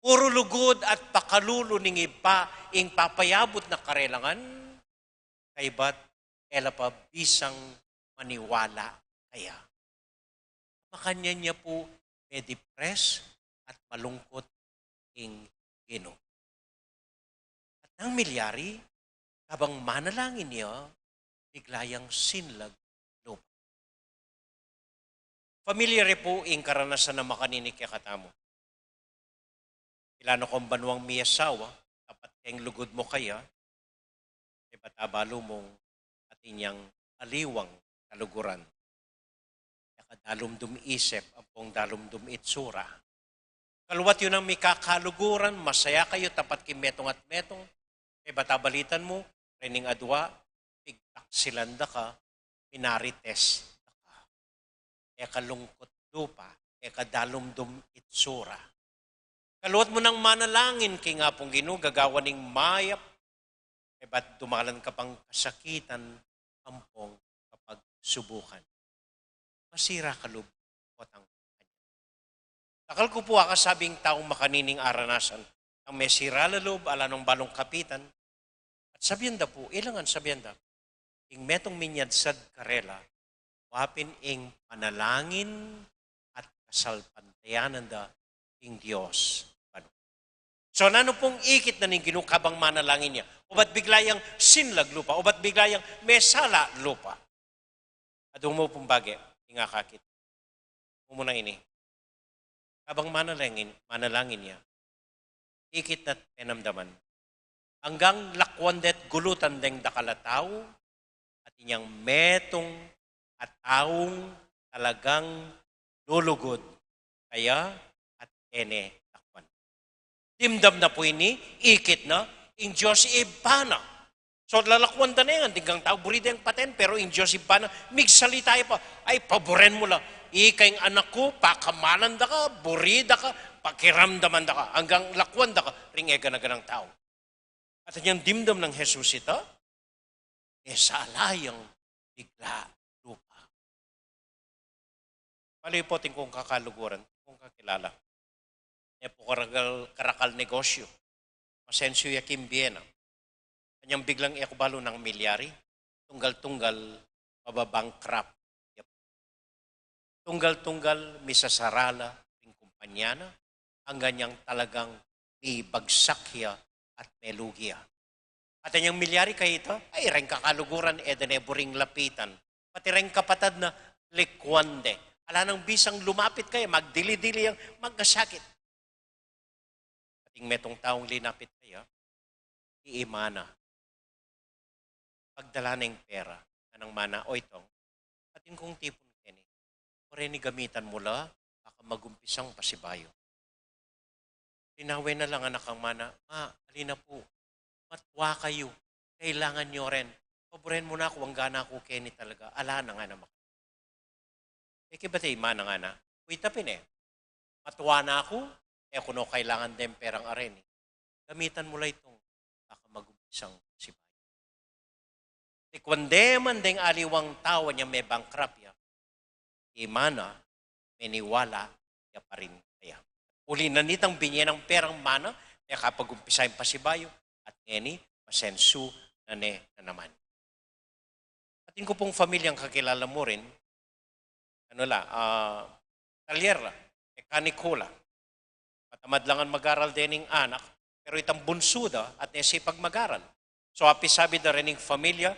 Puru lugud at pakalulu ning iba ing papayabut na karela ngan, kaybat e la pa bisang maniwala kaya. Makanyan ya pu me-depress at malungkut ing Ginu. At nang milyari, kabang manalangin ya, bigla yang sinlag lupa. Familiar pu ing karanasan a makanini kekatamu. Ila na kong banuang miyasawa, tapat keng lugud mu kaya, e bata balu mung atin yang aliwang kaluguran. Kaya ka dalumdum isip, ampong dalumdum itsura. Kaluat yu nang mikakaluguran, masaya kayu tapat king metung at metung, e bata balitan mu, rening adua, pigtaksilan da ka, minarites da ka. E ka lungkut lupa, e ka dalumdum itsura. Kaluat mu nang manalangin king Apung Ginu, gagawan ning mayap, e bat dumalan ka pang kasakitan, ampong kapagsubukan. Masira ka lub, potang. Dakal ku pu akasabing taung makanining aranasan, ang mesira la lub, ala nang balung kapitan, at sabian da pu, ilangan sabian da, ing metung minyadsad karela, wa pin ing panalangin at kasalpantayanan da ing Dios. So, nanu pung ikit na ning Ginu kabang manalangin ya? Obat bigla yang sinlag lupa, obat bigla yang mesala lupa. Adu mu pung bage, ing akakit. Mumuna ini. Kabang manalangin, manalangin ya, ikit na't penamdaman. Anggang lakwan de't gulutan deng dakal a tau, atin yang metung a taung talagang lulugud kaya at e ne lakwan. Dimdam na pu ini, ikit na, ing Dios ibpa na. So, lalakwan da ne ngan ding tau, buri deng paten, pero ing Dios ibpa na, migsalita ya pa, "Ay, paburen mu la. Ika ing anak ku, pakamalan da ka, buri da ka, pakiramdaman da ka." Anggang lakwan da ka ring e gana-ganang tau. At anyang dimdam nang Jesus ita, e sala yang bigla lupa. Bale pu, atin kung kakaluguran, kung kakilala, e pu karakal, karakal negosyu, masensu ya king bie na. Anyang biglang e ku balu nang milyari, tunggal-tunggal mababankrupt ya. Tunggal-tunggal misasara la ing kumpanya na, anggang talagang mibagsak ya at melugi ya. At anyang milyari kaya ita, ay, reng kakaluguran, e da ne buring lapitan. Pati reng kapatad na, likwan de. Ala nang bisang lumapit kaya, magdili-dili yang magkasakit. Ating metung taung linapit kaya, iimana. Pagdala neng pera, nganang mana, "O Itong, atin kung tipun keni. Pwede ni gamitan mu la, baka magumpisang pasibayu." Linawen na la nganang mana, "Ma, ali na pu, matua kayu, kailangan yu ren. Paburen mu na ku, angga na ku keni talaga, ala na," ngana. E kibate i mana, ngana, "Kuyta pin e, matua na ku, e ku no kailangan deng perang areni. Gamitan mu la itong, baka magumpisang pasibayu." Likwan de man deng aliwang tau anyang mebankrupt ya, i mana, meniwala ya pa rin kaya. Uli na nitang binye nang perang mana, mekapag-umpisa yang pasibayu, at ngeni, masensu na ne na naman. Atin ku pung pamilyang kakilala mu rin, ano la, ah, talyer la, mekaniko la. Matamad la ngan mag-aral dening anak, pero itang bunsu da, atin sipag mag-aral. So, apisabi da rening pamilya,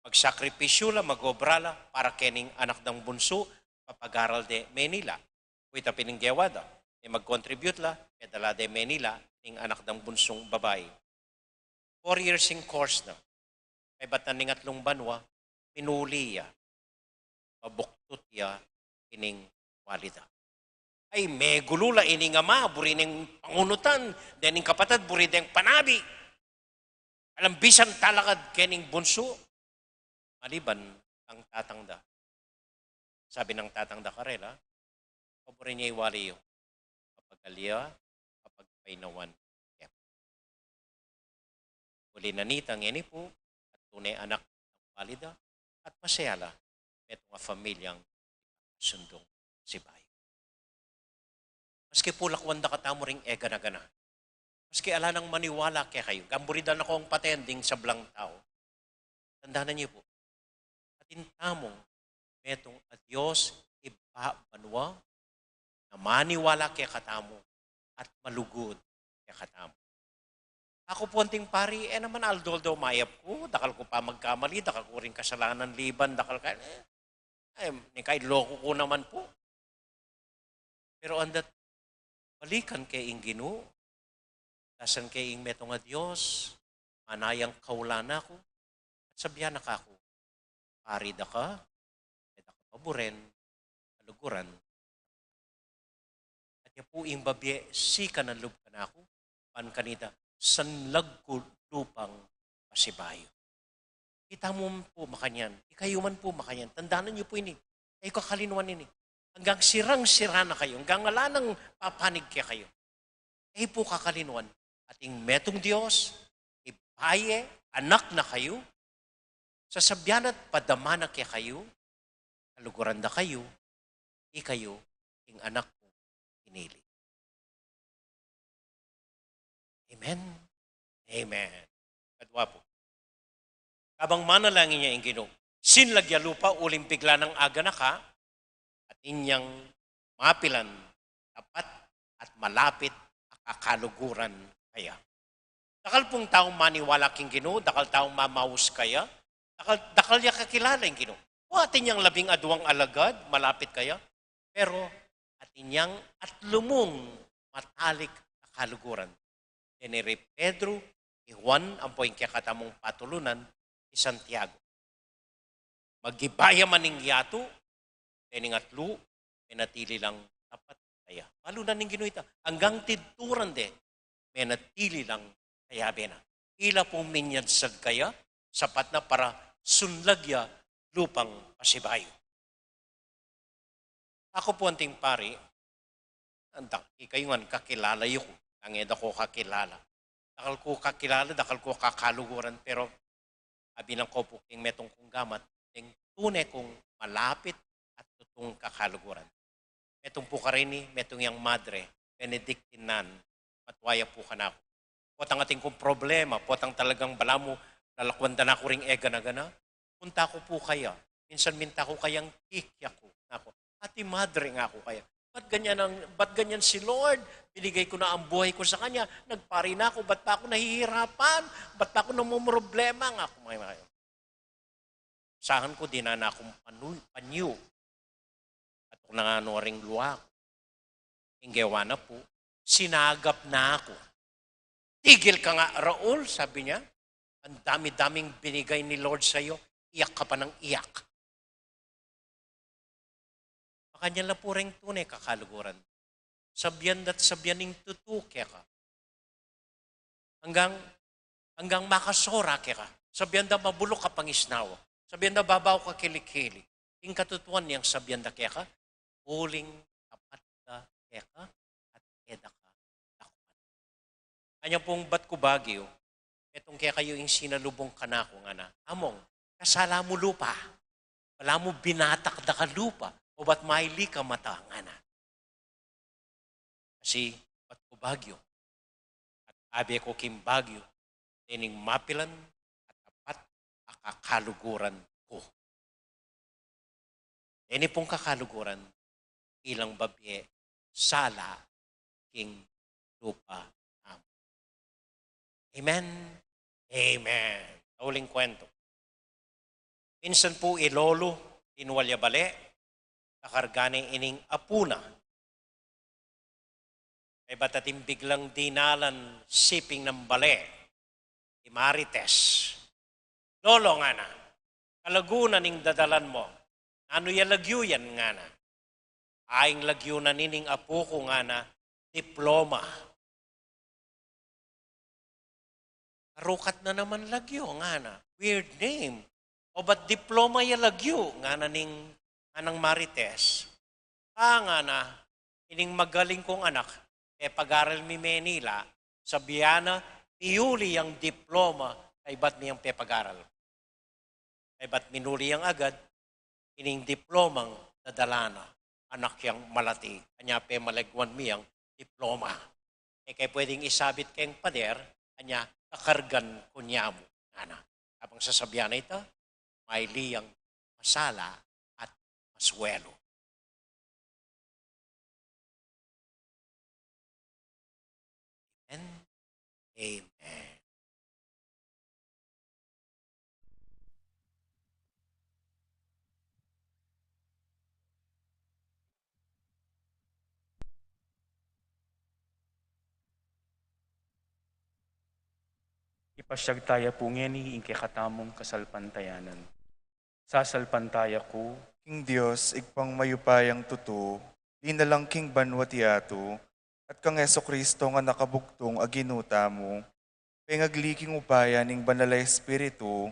magsakripisyu la, mag-obra la, para kening anak dang bunsu, papag-aral de Manila. Kuyta pin ing gewa da, e mag-contribute la, pedala de Manila, ing anak dang bunsung babai. Four years ing course na. Kaybat na ning atlung banua, minuli ya. Mabuktut ya ining wali da. Ay, megulu la ining ama, buri neng pangunutan, dening kapatad, buri deng panabi. Alang bisang talakad kening bunsu, maliban kang tatang da. Sabi nang tatang da karela, "Paburen ye i wali yu, mapagal ya, mapagpainawan ya." Uli na nita ngeni pu, atlung anak nang wali da, at masaya la, metung a pamilyang sundung sibayu. Maski pu lakwan da katamu ring e gana-gana, maski ala nang maniwala kekayu, gamburi da na kong paten ding sablang tau, tandanan yu pu, atin tamung metung a Dios ibpa banua, na maniwala kekatamu at malugud kekatamu. Aku pu anting pari, e naman aldo-aldo mayap ku, dakal ku pa magkamali, dakal ku ring kasalanan liban, dakal ka, e, e, ning kailoku ku naman pu. Pero andat, balikan ke ing Ginu, dasan ke ing metung a Dios, manayang kaulan na ku, at sabian na kaku, pari da ka, e da ka paburen, kaluguran. At ya pu ing babie sikan a lub kanaku, ban kanita, sanlag ku lupang pasibayu. Ita mu man pu makanyan, ikayu man pu makanyan, tandanan yu pu ini, e yu kakalinuan ini. Anggang sirang-sira na kayu, anggang ala nang papanig kekayu, e yu pu kakalinuan, ating metung Dios, ibpa ye, anak na kayu, sasabian at padaman na kekayu, kaluguran da kayu, ikayu ing anak kung pinili. Amen. Amen. Kadwa pu. Kabang manalangin ya ing Ginu, sinlag ya lupa uling bigla nang aganaka, atin yang mapilan, tapat at malapit a kakaluguran kaya. Dakal pung taung maniwala king Ginu, dakal taung mamaus kaya, dakal, dakal ya kakilala ing Ginu. O, atin yang labing aduang alagad, malapit kaya, pero atin yang atlu mung matalik a kaluguran. Deni ri Pedro, i Juan, ampo ing kekatamung patulunan, i Santiago. Magiba ya man ing yatu, dening atlu, menatili lang tapat kaya. Balu na ning Ginu ita, anggang tidturan de, menatili lang kayabe na. Ila pung minyansag kaya, sapat na para sunlag ya lupang pasibayu. Aku pu anting pari, antak, ikayu ngan kakilala yu ku, nung e da ko kakilala. Dakal ku kakilala, dakal ku kakaluguran, pero abilang ko pu king metung kung gamat, deng tune kung malapit at tutung kakaluguran. Metung pu karini, metung yang madre, Benedictine nun, matua ya pu kanaku. Potang atin kung problema, potang talagang balamu, lalakwan da na ku ring e gana-gana, punta ku pu kaya. Minsan minta ku kayang kikyaku. Naku, "Ate madre," ngaku kaya, "ba't ganyan ang, ba't ganyan si Lord? Binigay ko na ang buhay ko sa kanya, nagpari na ako, ba't pa ako nahihirapan? Ba't pa ako namomroblema?" Ngaku, may, may. Usahan ku, dinan na kung panu-, panyu. At kung nanganu ring lua ku, ing gewa na pu, sinagap na ku. "Tigil ka nga, Raul," sabi niya. "Ang dami-daming binigay ni Lord sa'yo, iyak ka pa ng iyak." Makanyan la pu ring tune kakaluguran. Sabian da't sabian ing tutu keka. Anggang, anggang makasora keka. Sabian da mabuluk ka pangisnawa. Sabian da babaw ka kilikili. Ing katutuan niyang sabian da keka, uling tapat da keka at e da ka takutan. Anya pung bat ku Baguio, "Metung kekayu ing sinalubung kanaku," ngana. "Among, kasala mu lupa. Balamu binatak da ka lupa, o bat maili ka mata," ngana. Kasi bat ku Baguio, at abe ku king Baguio, dening mapilan at tapat a kakaluguran ku. Deni pung kakaluguran, ilang babie sala king lupa namu. Amen. Amen. Uling kuwentu. Minsan pu i lolo, linwal ya bale, kakarga ne ining apu na. Kaybat atin biglang dinalan siping nang bale, i Marites. "Lolo," ngana, "kalagu na ning dadalan mu. Nanu ya lagyu yan?" ngana. "Ing lagyu na nining apu ku," ngana, "diploma." "Karukat na naman lagyu," ngana. "Weird name. O bat diploma ya lagyu?" ngana ning, nganang Marites. "A," ngana, "ining magaling kung anak, pepagaral mi Menila, sabian na, miuli yang diploma, kaybat mi yang pepagaral." Kaybat minuli yang agad, ining diplomang dadala na, anak yang malati, anya pemalegwan mi yang diploma. E ke pwedeng isabit keng pader, anya kakargan ku ne mu, ngana. Kabang sasabian na ita, maili yang masala at maswelu. Amen. Amen. Ipasyag taya pu ngeni ing kekatamung kasalpantayanan. Sasalpantaya ku king Dios, Ibpang mayupayang tutu, linalang king banwa't yatu, at kang Jesucristo a anak a bugtung a Ginu tamu, pengagli king upaya ning Banal a Espiritu,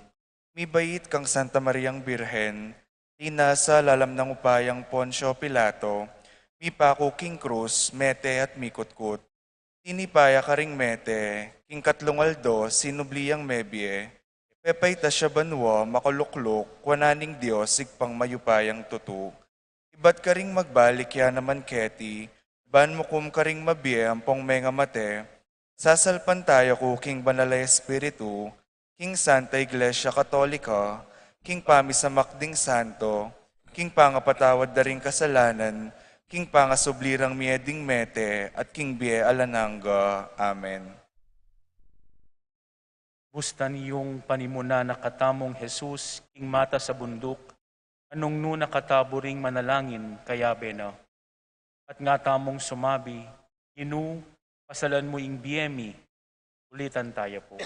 mibait kang Santa Mariang Birhen, linasa lalam nang upayang Poncio Pilato, mipaku king krus, mete at mikutkut. Tinipa ya karing mete, king katlung aldo sinubli yang mebie, pepaitas ya banwa makalukluk wanan ning Dios Ibpang mayupayang tutu. Ibat karing magbalik ya naman keti, ban mukum karing mabie ampong mengamate. Sasalpantaya ku king Banal a Espiritu, king Santa Iglesia Katolika, king pamisamak ding santo, king pangapatawad da ring kasalanan, king pangasubli rang mie ding mete, at king bie alang angga. Amen. Bustan yung panimunan na katamung Jesus king matas a bunduk, a nung nu na katabu ring manalangin, kayabe na. At nga tamung sumabi, "Ginu, pasalan mu ing bie mi." Ulitan taya pu.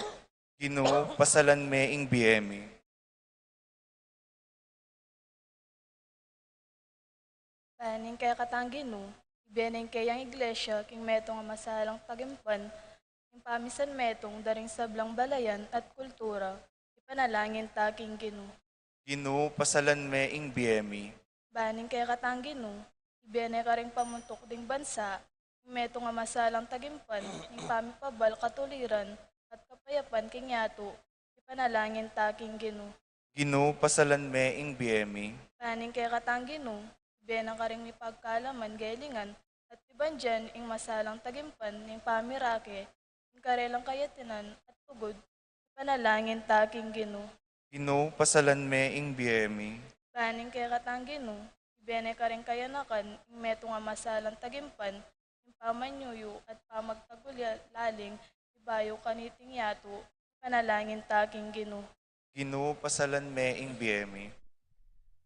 "Ginu, pasalan me ing bie mi." Ban ing kekatang Ginu, ibie ne ing keyang Iglesia king metung a masalang tagimpun, king pamisan metung da ring sablang balayan at kultura, ipanalangin ta king Ginu. "Ginu, pasalan me ing bie mi." Ban ing kekatang Ginu, ibie ne karing pamuntuk ding bansa, ing metung a masalang tagimpan ning pamipabal, katuliran, at kapayapan king yatu. Ipanalangin ta king Ginu. Ginu, pasalan me ing bie mi. Ban ing kekatang Ginu, ibie na karing mipagkalaman, gelingan, at pibandian ing masalang tagimpan ning pamirake, ing karelang kayatinan at lugud. Ipanalangin ta king Ginu. Ginu, pasalan me ing bie mi. Ban ing kekatang Ginu, ibie na karing kayanakan ing metung a masalang tagimpan ning pamanyuyu at pamagtagulaling ibayu kaniting yatu. Ipanalangin ta king Ginu. Ginu, pasalan me ing bie mi.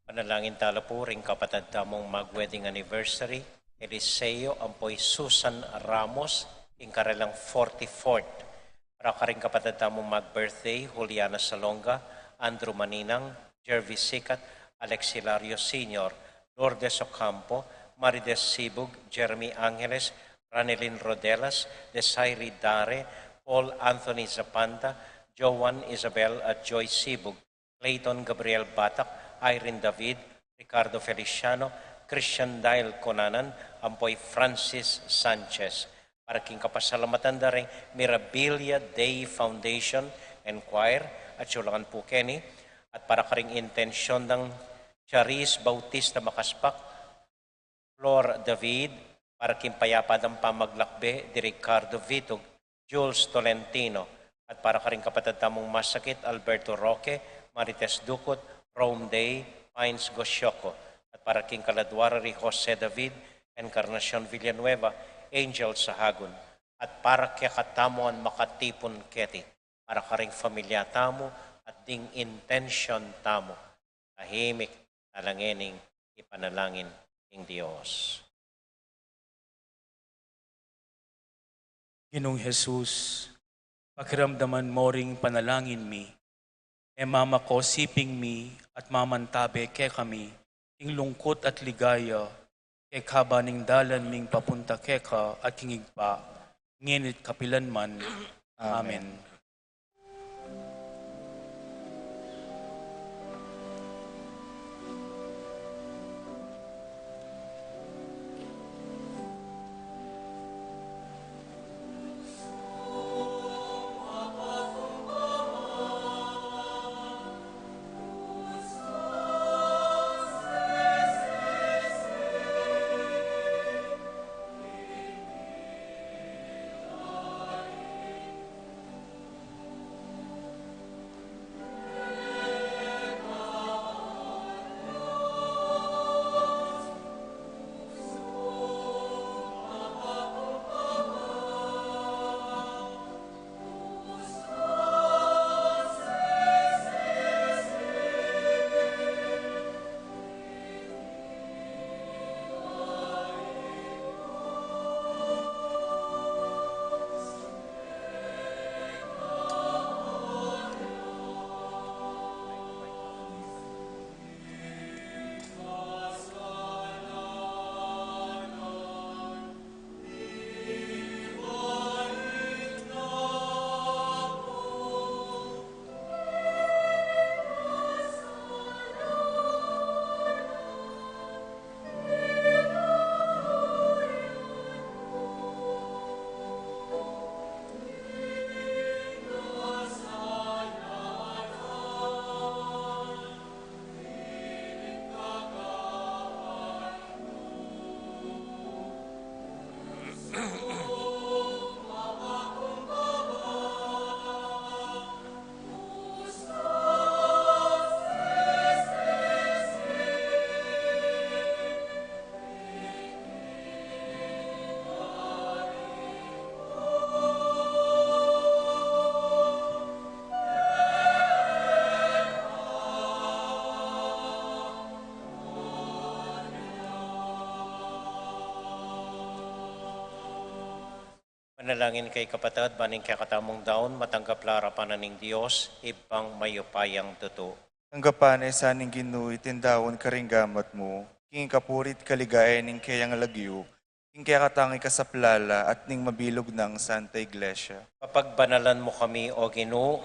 Panalangin ta la pu ring kapatad tamung mag-wedding anniversary, Eliseo ampo i Susan Ramos, ing karelang forty-fourth. Para karing kapatad tamung mag-birthday, Juliana Salonga, Andrew Maninang, Jervis Sikat, Alex Hilario Senior, Lourdes Ocampo, Marides Sibug, Jeremy Angeles, Ranelin Rodelas, Desiree Dare, Paul Anthony Zapanta, Joan Isabel at Joy Sibug, Clayton Gabriel Batak, Irene David, Ricardo Feliciano, Christian Dial Cunanan, ampo i Francis Sanchez. Para king kapasalamatan da ring Mirabilia Dei Foundation and Choir, at sulangan pu keni, at para karing intensyon dang Charis Bautista Makaspak, Flor David, para king payapa dang pamaglakbe di Ricardo Vitug, Jules Tolentino, at para karing kapatad tamung masakit, Alberto Roque, Marites Ducut, Rome Day, Pines Gosioko, at para king kaladua ra ri Jose David, Encarnacion Villanueva, Angel Sahagun, at para kekatamu ngan makatipun keti, para karing familia tamu, at ding intensyon tamu. Tahimik, talangening ipanalangin ing Dios. Ginung Jesus, pakiramdaman mo ring panalangin mi, e mamakosiping mi at mamantabe kekami ing lungkut at ligaya, kekaba ning dalan ming papunta keka at king Ibpa, ngeni't kapilanman. Amen. Amen. Manalangin kayu kapatad, ban ing kekatamung daun matanggap la arapan na ning Dios, Ibpang mayupayang tutu. Tanggapan na sa ning Ginu iting daun karing gamat mu, king kapuri't kaligayan ning keyang lagyu, king kekatang ikasaplala at ning mabilug nang Santa Iglesia. Papagbanalan mu kami, O Ginu,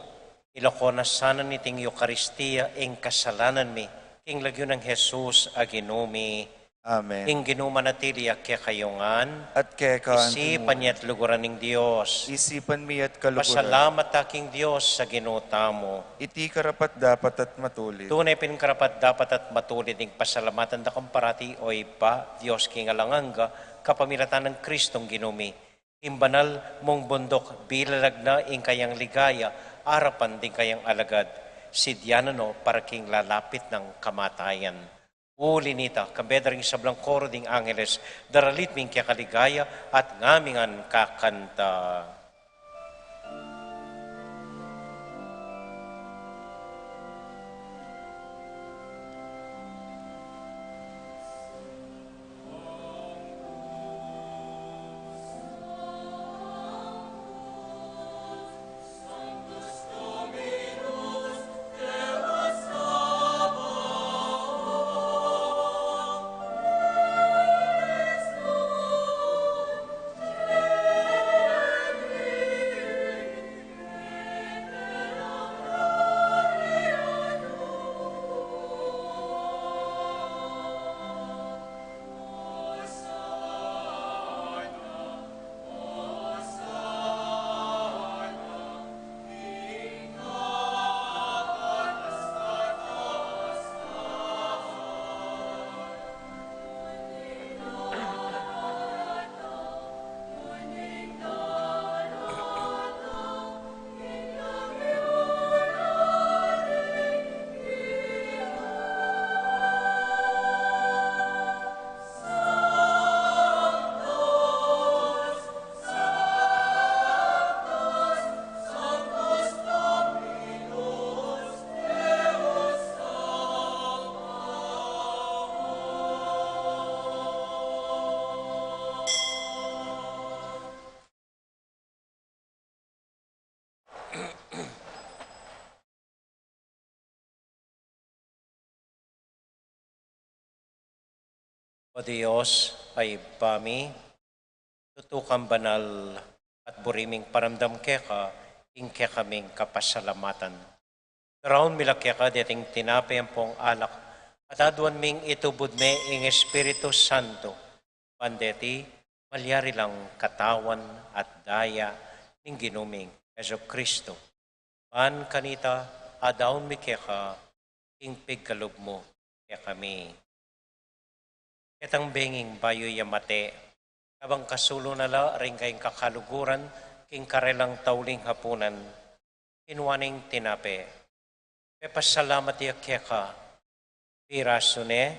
ilako na sana niting Eukaristia ing kasalanan mi, king lagyu nang Jesus a Ginu mi. Amen. Ing Ginu manatili ya kekayu ngan. At keka naman. Isipan ye at luguran ning Dios. Isipan mi at kaluguran. Pasalamat ta king Dios a Ginu tamu. Iti karapat-dapat at matulid. Tune pin karapat-dapat at matulid ing pasalamatan da kang parati, o Ibpa, Dios king alang angga, kapamilatan nang Kristong Ginu mi. Ing banal mung bunduk, bilalag na ing kayang ligaya arapan ding kayang alagad. Sidyanan no para king lalapit nang kamatayan. Uli nita, kambe da ring sablang koro ding angeles, daralit mi ing keka ligaya at ngami ngan kakanta. O Dios, a Ibpa mi, tutu kang banal at buri ming paramdam keka ing kekaming kapasalamatan. Daraun mi la keka deting tinape ampong alak, at aduan ming itubud me ing Espiritu Santo, ban deti malyari lang katawan at daya ning Ginu ming Jesucristo. Ban kanita adaun mi keka ing pigkalub mu kekami. Ketang benging bayu ya mate, kabang kasulu na la ring kayang kakaluguran king karelang tauling hapunan, kinua neng tinape, pepasalamat ya keka, pirasu ne,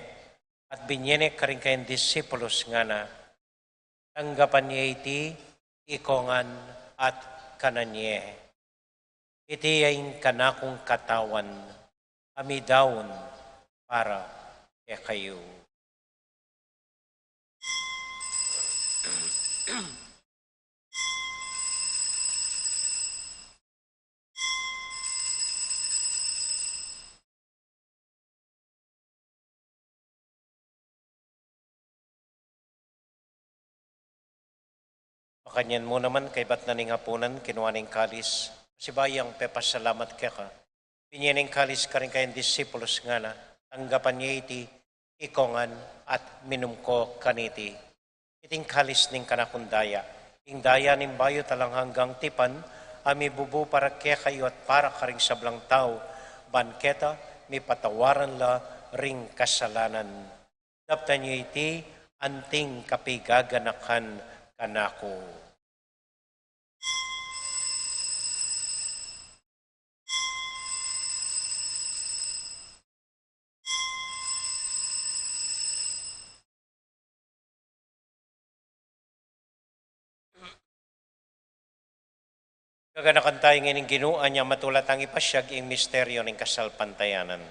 at binye ne karing kayang disipulus, ngana, tanggapan ye iti ikong ngan at kanan ye. Iti ya ing kanakung katawan, a midaun para kekayu. Makanyan mu naman, kaybat na ning hapunan, kinua ne ing kalis, pasibayu yang pepasalamat keka, binye ne ing kalis karing kayang disipulus, ngana, tanggapan ye iti ikong ngan at minum ko kaniti. Iti ing kalis ning kanakung daya, ing daya ning bayu at alang anggang tipan, a mibubu para kekayu at para karing sablang tau, ban keta mipatawaran la ring kasalanan. Daptan yu iti anting kapigaganakan kanaku. Gaganakan taya ngeni ing Ginu, anya matula tang ipasiag ing misteryu ning kasalpantayanan.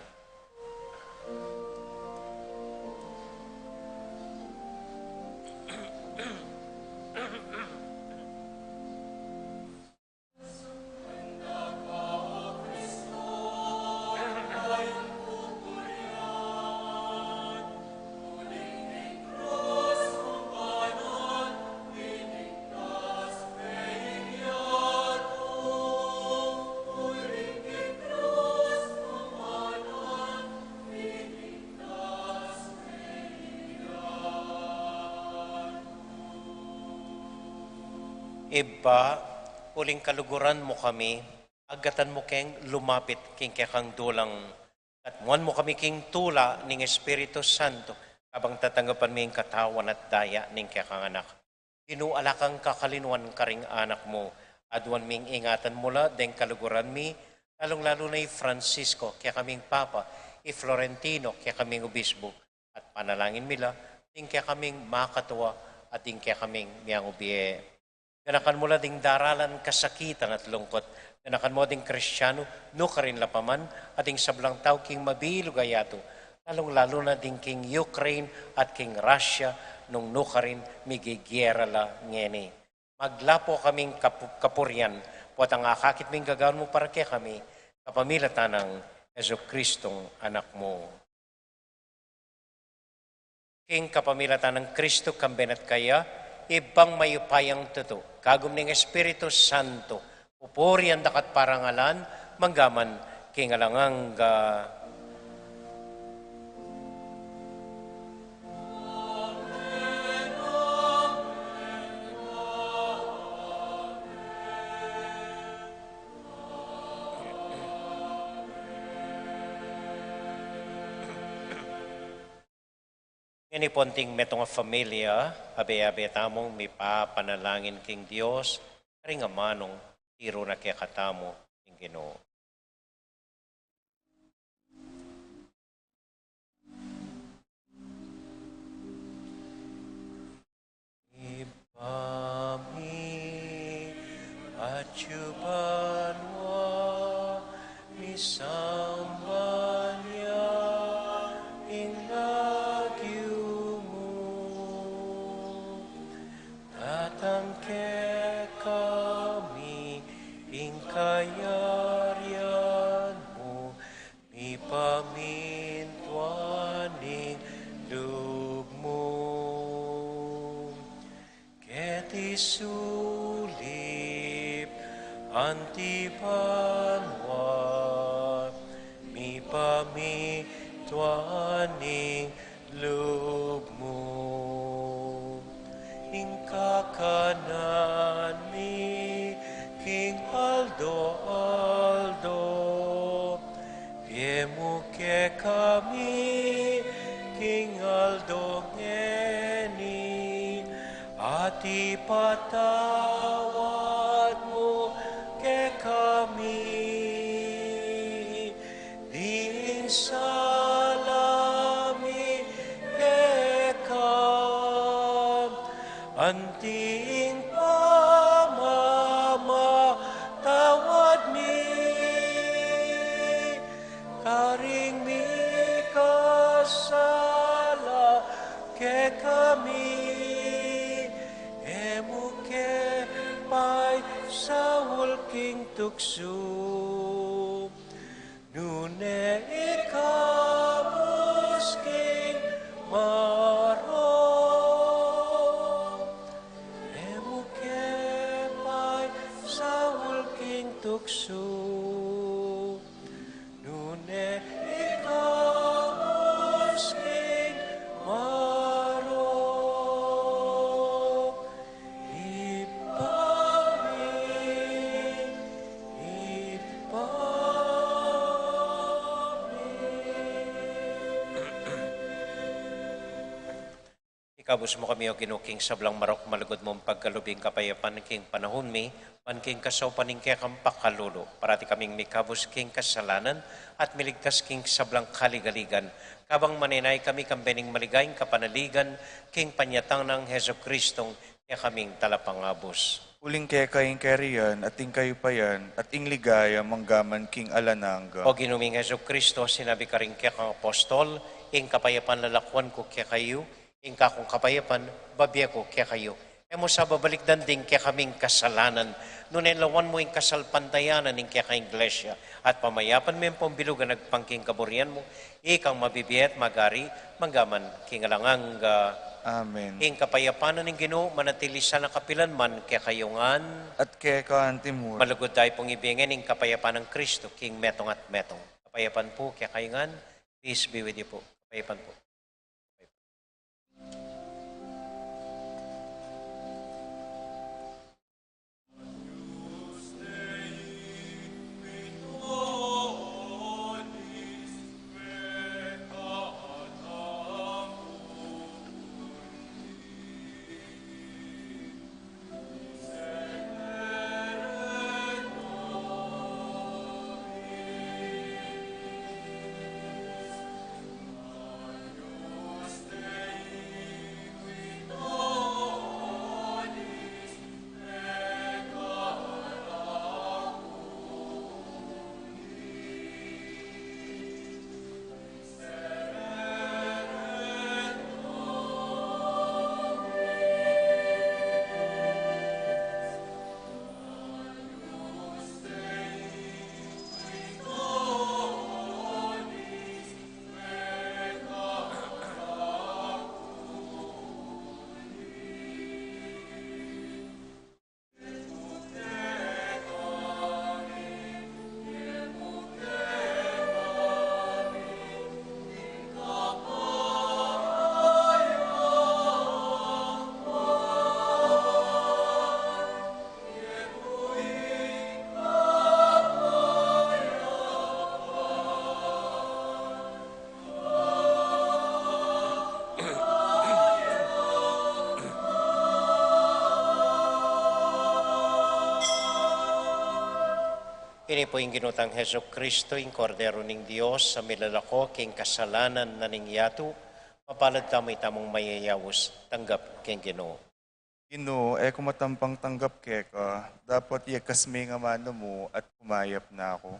Ibpa, uling kaluguran mu kami, agatan mu keng lumapit king kekang dulang, at muan mu kami king tula ning Espiritu Santo, kabang tatanggapan mi ing katawan at daya ning kekang Anak. Ginu, ala kang kakalinuan karing anak mu, aduan ming ingatan mu la deng kaluguran mi, lalung-lalu na i Francisco, kekaming Papa, i Florentino, kekaming Obispo, at panalangin mi la ding kekaming makatua at ding kekaming miyang ubie. Ganakan mu la ding daralan kasakitan at lungkot. Ganakan mu ding Kristiano nukarin la pa man, at ding sablang tau king mabilug a yatu, lalung-lalu na ding king Ukraine at king Russia, nung nukarin migigiera la ngeni. Maglapo kaming kapu-, kapurian, potang akakit ming gagawan mu para kekami, kapamilatan nang Jesucristong Anak mu. King kapamilatan nang Kristo, kambe na at kaya, Ibpang mayupayang tutu, kagum ning Espiritu Santo, pupurian da ka at parangalan, manggaman king alang angga. Ngeni pung metung a familia, abe-abe tamung mipapanalangin king Dios, karing amanung tiru na kekatamu ning Ginu. Ibpa mi, atsu ka banua, misamban ya ing lagyu mu, datang kekami ing kayarian mu, mipamintuan ing lub mu keti sulip anti banua, mipamintuan ing lub mu. Ing kakanan mi king aldo-aldo, ibie mu kekami king aldo ngeni, at ipatawad mu kekami ding sala mi keka, anti ing pamamatawad mi karing mikasala kekami, e mu ke paisaul king tuksu, nune ikabus king marok, e mu ke paisaul king tuksu, nune ikabus king marok. Ibpa mi, Ibpa mi. Ikabus mu kami, O Ginu, king sablang marok, malugud mung pagkalub ing kapayapan king panahun mi, ban king kasaupan ning kekang pakalulu, parati kaming mikabus king kasalanan, at miligtas king sablang kaligaligan. Kabang manenaya kami kambe ning maligayang kapanaligan, king panyatang nang Jesucristong kekaming Talapangabus. Uling keka ing kayarian, at ing kayupayan, at ing ligaya, manggaman king alang angga. O Ginu ming Jesucristo, sinabi karing kekang apostol, ing kapayapan lalakuan ku kekayu, ing kakung kapayapan bibie ku kekayu. E mu sa babalikdan ding kekaming kasalanan, nune lawan mu ing kasalpantayanan ning kekang Iglesia, at pamayapan me ampong bilugan agpang king kaburian mu, ikang mabibie at mag-ari manggaman king alang angga. Amen. Ing kapayapan ning Ginu manatili sana kapilan man kekayu ngan. At keka antimurin. Malugud tamu pung ibie ngeni ing kapayapan nang Kristo, king metung at metung. Kapayapan pu kekayu ngan. Peace be with you pu. Kapayapan pu. Ing Ginu tang Jesucristo, ing Kordero ning Dios, a milalako king kasalanan na ning yatu, mapalad tamu itamung mayayaus tanggap king Ginu. Ginu, e ku matampang tanggap keka, dapot iyakas me ing amanu mu at kumayap na ku.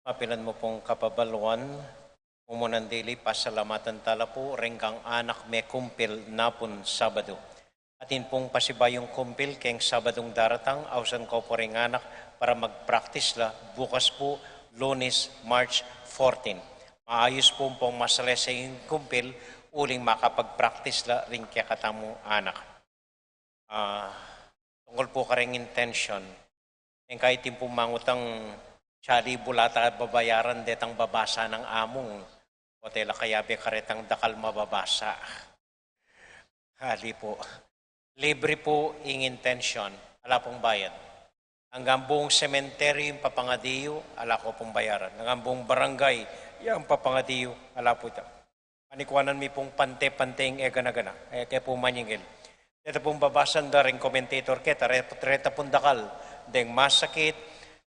Mapilan mu pung kapabaluan, mumunan dili, pasalamatan tala pu reng kang anak mekumpil napun Sabadu. Atin pung pasibayung kumpil keng Sabadung daratang, ausan ko pu reng anak para magpraktis la bukas pu, Lunes, March fourteen. Maayus pu pung masalese ing kumpil, uling makapagpraktis la ring kekatamung anak. Ah, tungkul pu kareng intention. Ing kaiting pu mangutang, sali bula ta babayaran detang babasa nang amung. Ote la kayabe karetang dakal mababasa. Ali pu. Libre pu ing intention. Ala pung bayad. Anggang buung sementeryo ing papangadiyu, ala ko pung bayaran. Anggang buung barangay, yang papangadiyu, ala pu ita. Panikuanan mi pung pante-pante ing egana-gana, e ke pu manyingil. Deta pung babasan da ring commentator keta, re-, reta pung dakal deng masakit,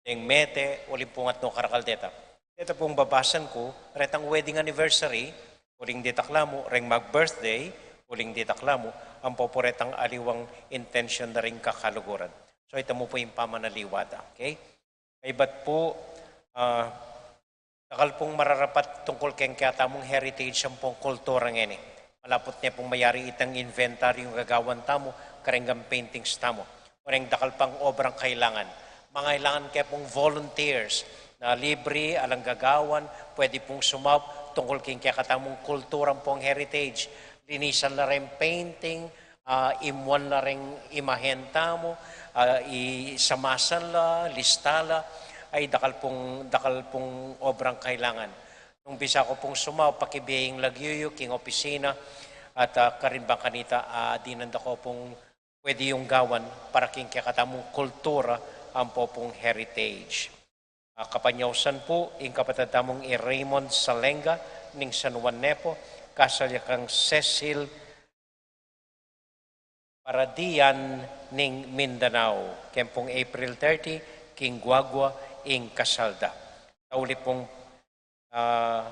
deng mete, uling pung atnu karakal deta. Deta pung babasan ku, retang wedding anniversary, uling ditak la mu, reng mag-birthday, uling ditak la mu, ampo pu retang aliwang intention da ring kakaluguran. So, ita mu pu ing pamanaliwa da, okay? Kaybat pu, ah, dakal pung mararapat tungkul keng ketamung heritage ampong kultura ngeni. Malaput ne pung mayari itang inventaryu ing gagawan tamu, kareng paintings tamu. O reng dakal pang obrang kailangan. Mangailangan ke pung volunteers na libre, alang gagawan, pwede pung sumaup tungkul keng kekatamung kultura ampong heritage. Linisan la reng painting, ah, imuan la reng imahen tamu, ah, isamasan la, lista la, ay dakal pung, dakal pung obrang kailangan. Nung bisa ku pung sumaup, pakibie ing lagyu yu king opisina, at, ah, karin bang kanita, ah, dinan da ko pung pwede yung gawan para king kekatamung kultura ampo pung heritage. Ah, kapanyausan pu, ing kapatad tamung i Raymond Salenga ning San Juan Nepo, kasal ya kang Cecil Paradian ning Mindanao. Keng pung April thirty, king Guagua ing kasal da. Tauli pung, ah,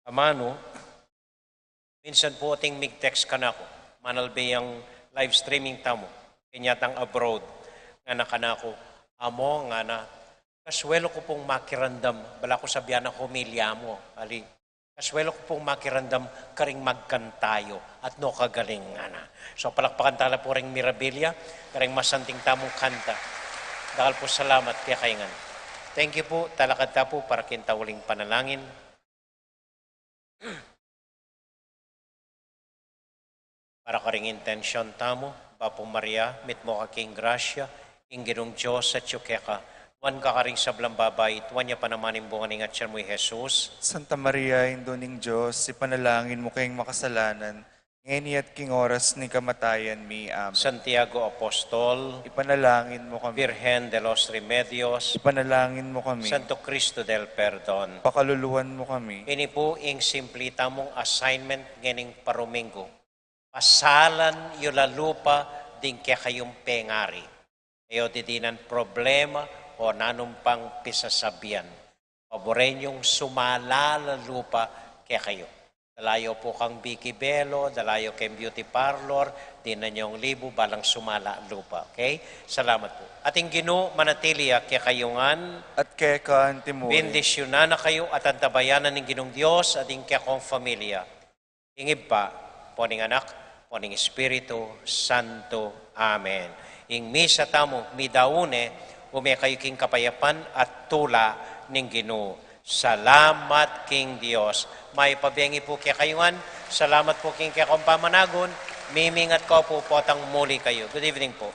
amanu, minsan pu ating mig-text kanaku, manalbe yang live streaming tamu, kenyatang abroad, ngana kanaku, "Amo," ngana, "kasuelo ku pung makiramdam," bala ku sabian a homilya mu, ali, "kasuelo ku pung makiramdam karing magkanta yu, atnu kagaling," ngana. So, palakpakan tala pu ring mirabilia, karing masanting tamung kanta. Dakal pu salamat kekayu ngan. Thank you pu, talakad ta pu para king tauling panalangin. Para karing intensyun tamu, Bapu Maria, mitmu ka king grasya, ing Ginung Dios atyu keka, nuan ka karing sablang babai, at nuan ya pa naman ing bunga ning atyan mu, i Jesus. Santa Maria, Indu ning Dios, ipanalangin mu keng makasalanan, ngeni at king oras ning kamatayan mi. Amen. Santiago Apostol, ipanalangin mu kami. Virgen de los Remedios, ipanalangin mu kami. Santo Cristo del Perdon, pakaluluan mu kami. Ini pu ing simple tamung assignment ngening paruminggu. Pasalan yu la lupa ding kekayung pengari. E yu didinan problema o nanung pang pisasabian. Paburen yung sumala la lupa kekayu. Dala yu pu kang Vicky Bello, dala yu keng beauty parlor, dinan yung libu, balang sumala lupa, okay? Salamat pu. At ing Ginu manatili ya kekayu ngan. At keka anti murin. Bendisyunan na kayu at antabayanan ning Ginung Dios at ing kekong familia. Ing Ibpa, ampo ning Anak, ampo ning Espiritu Santo. Amen. Ing misa tamu midaun ne, ume kayu king kapayapan at tula ning Ginu. Salamat king Dios. Mayap a bengi pu kekayu ngan. Salamat pu king kekong pamanagun. Mimingat ko pu potang muli kayu. Good evening pu.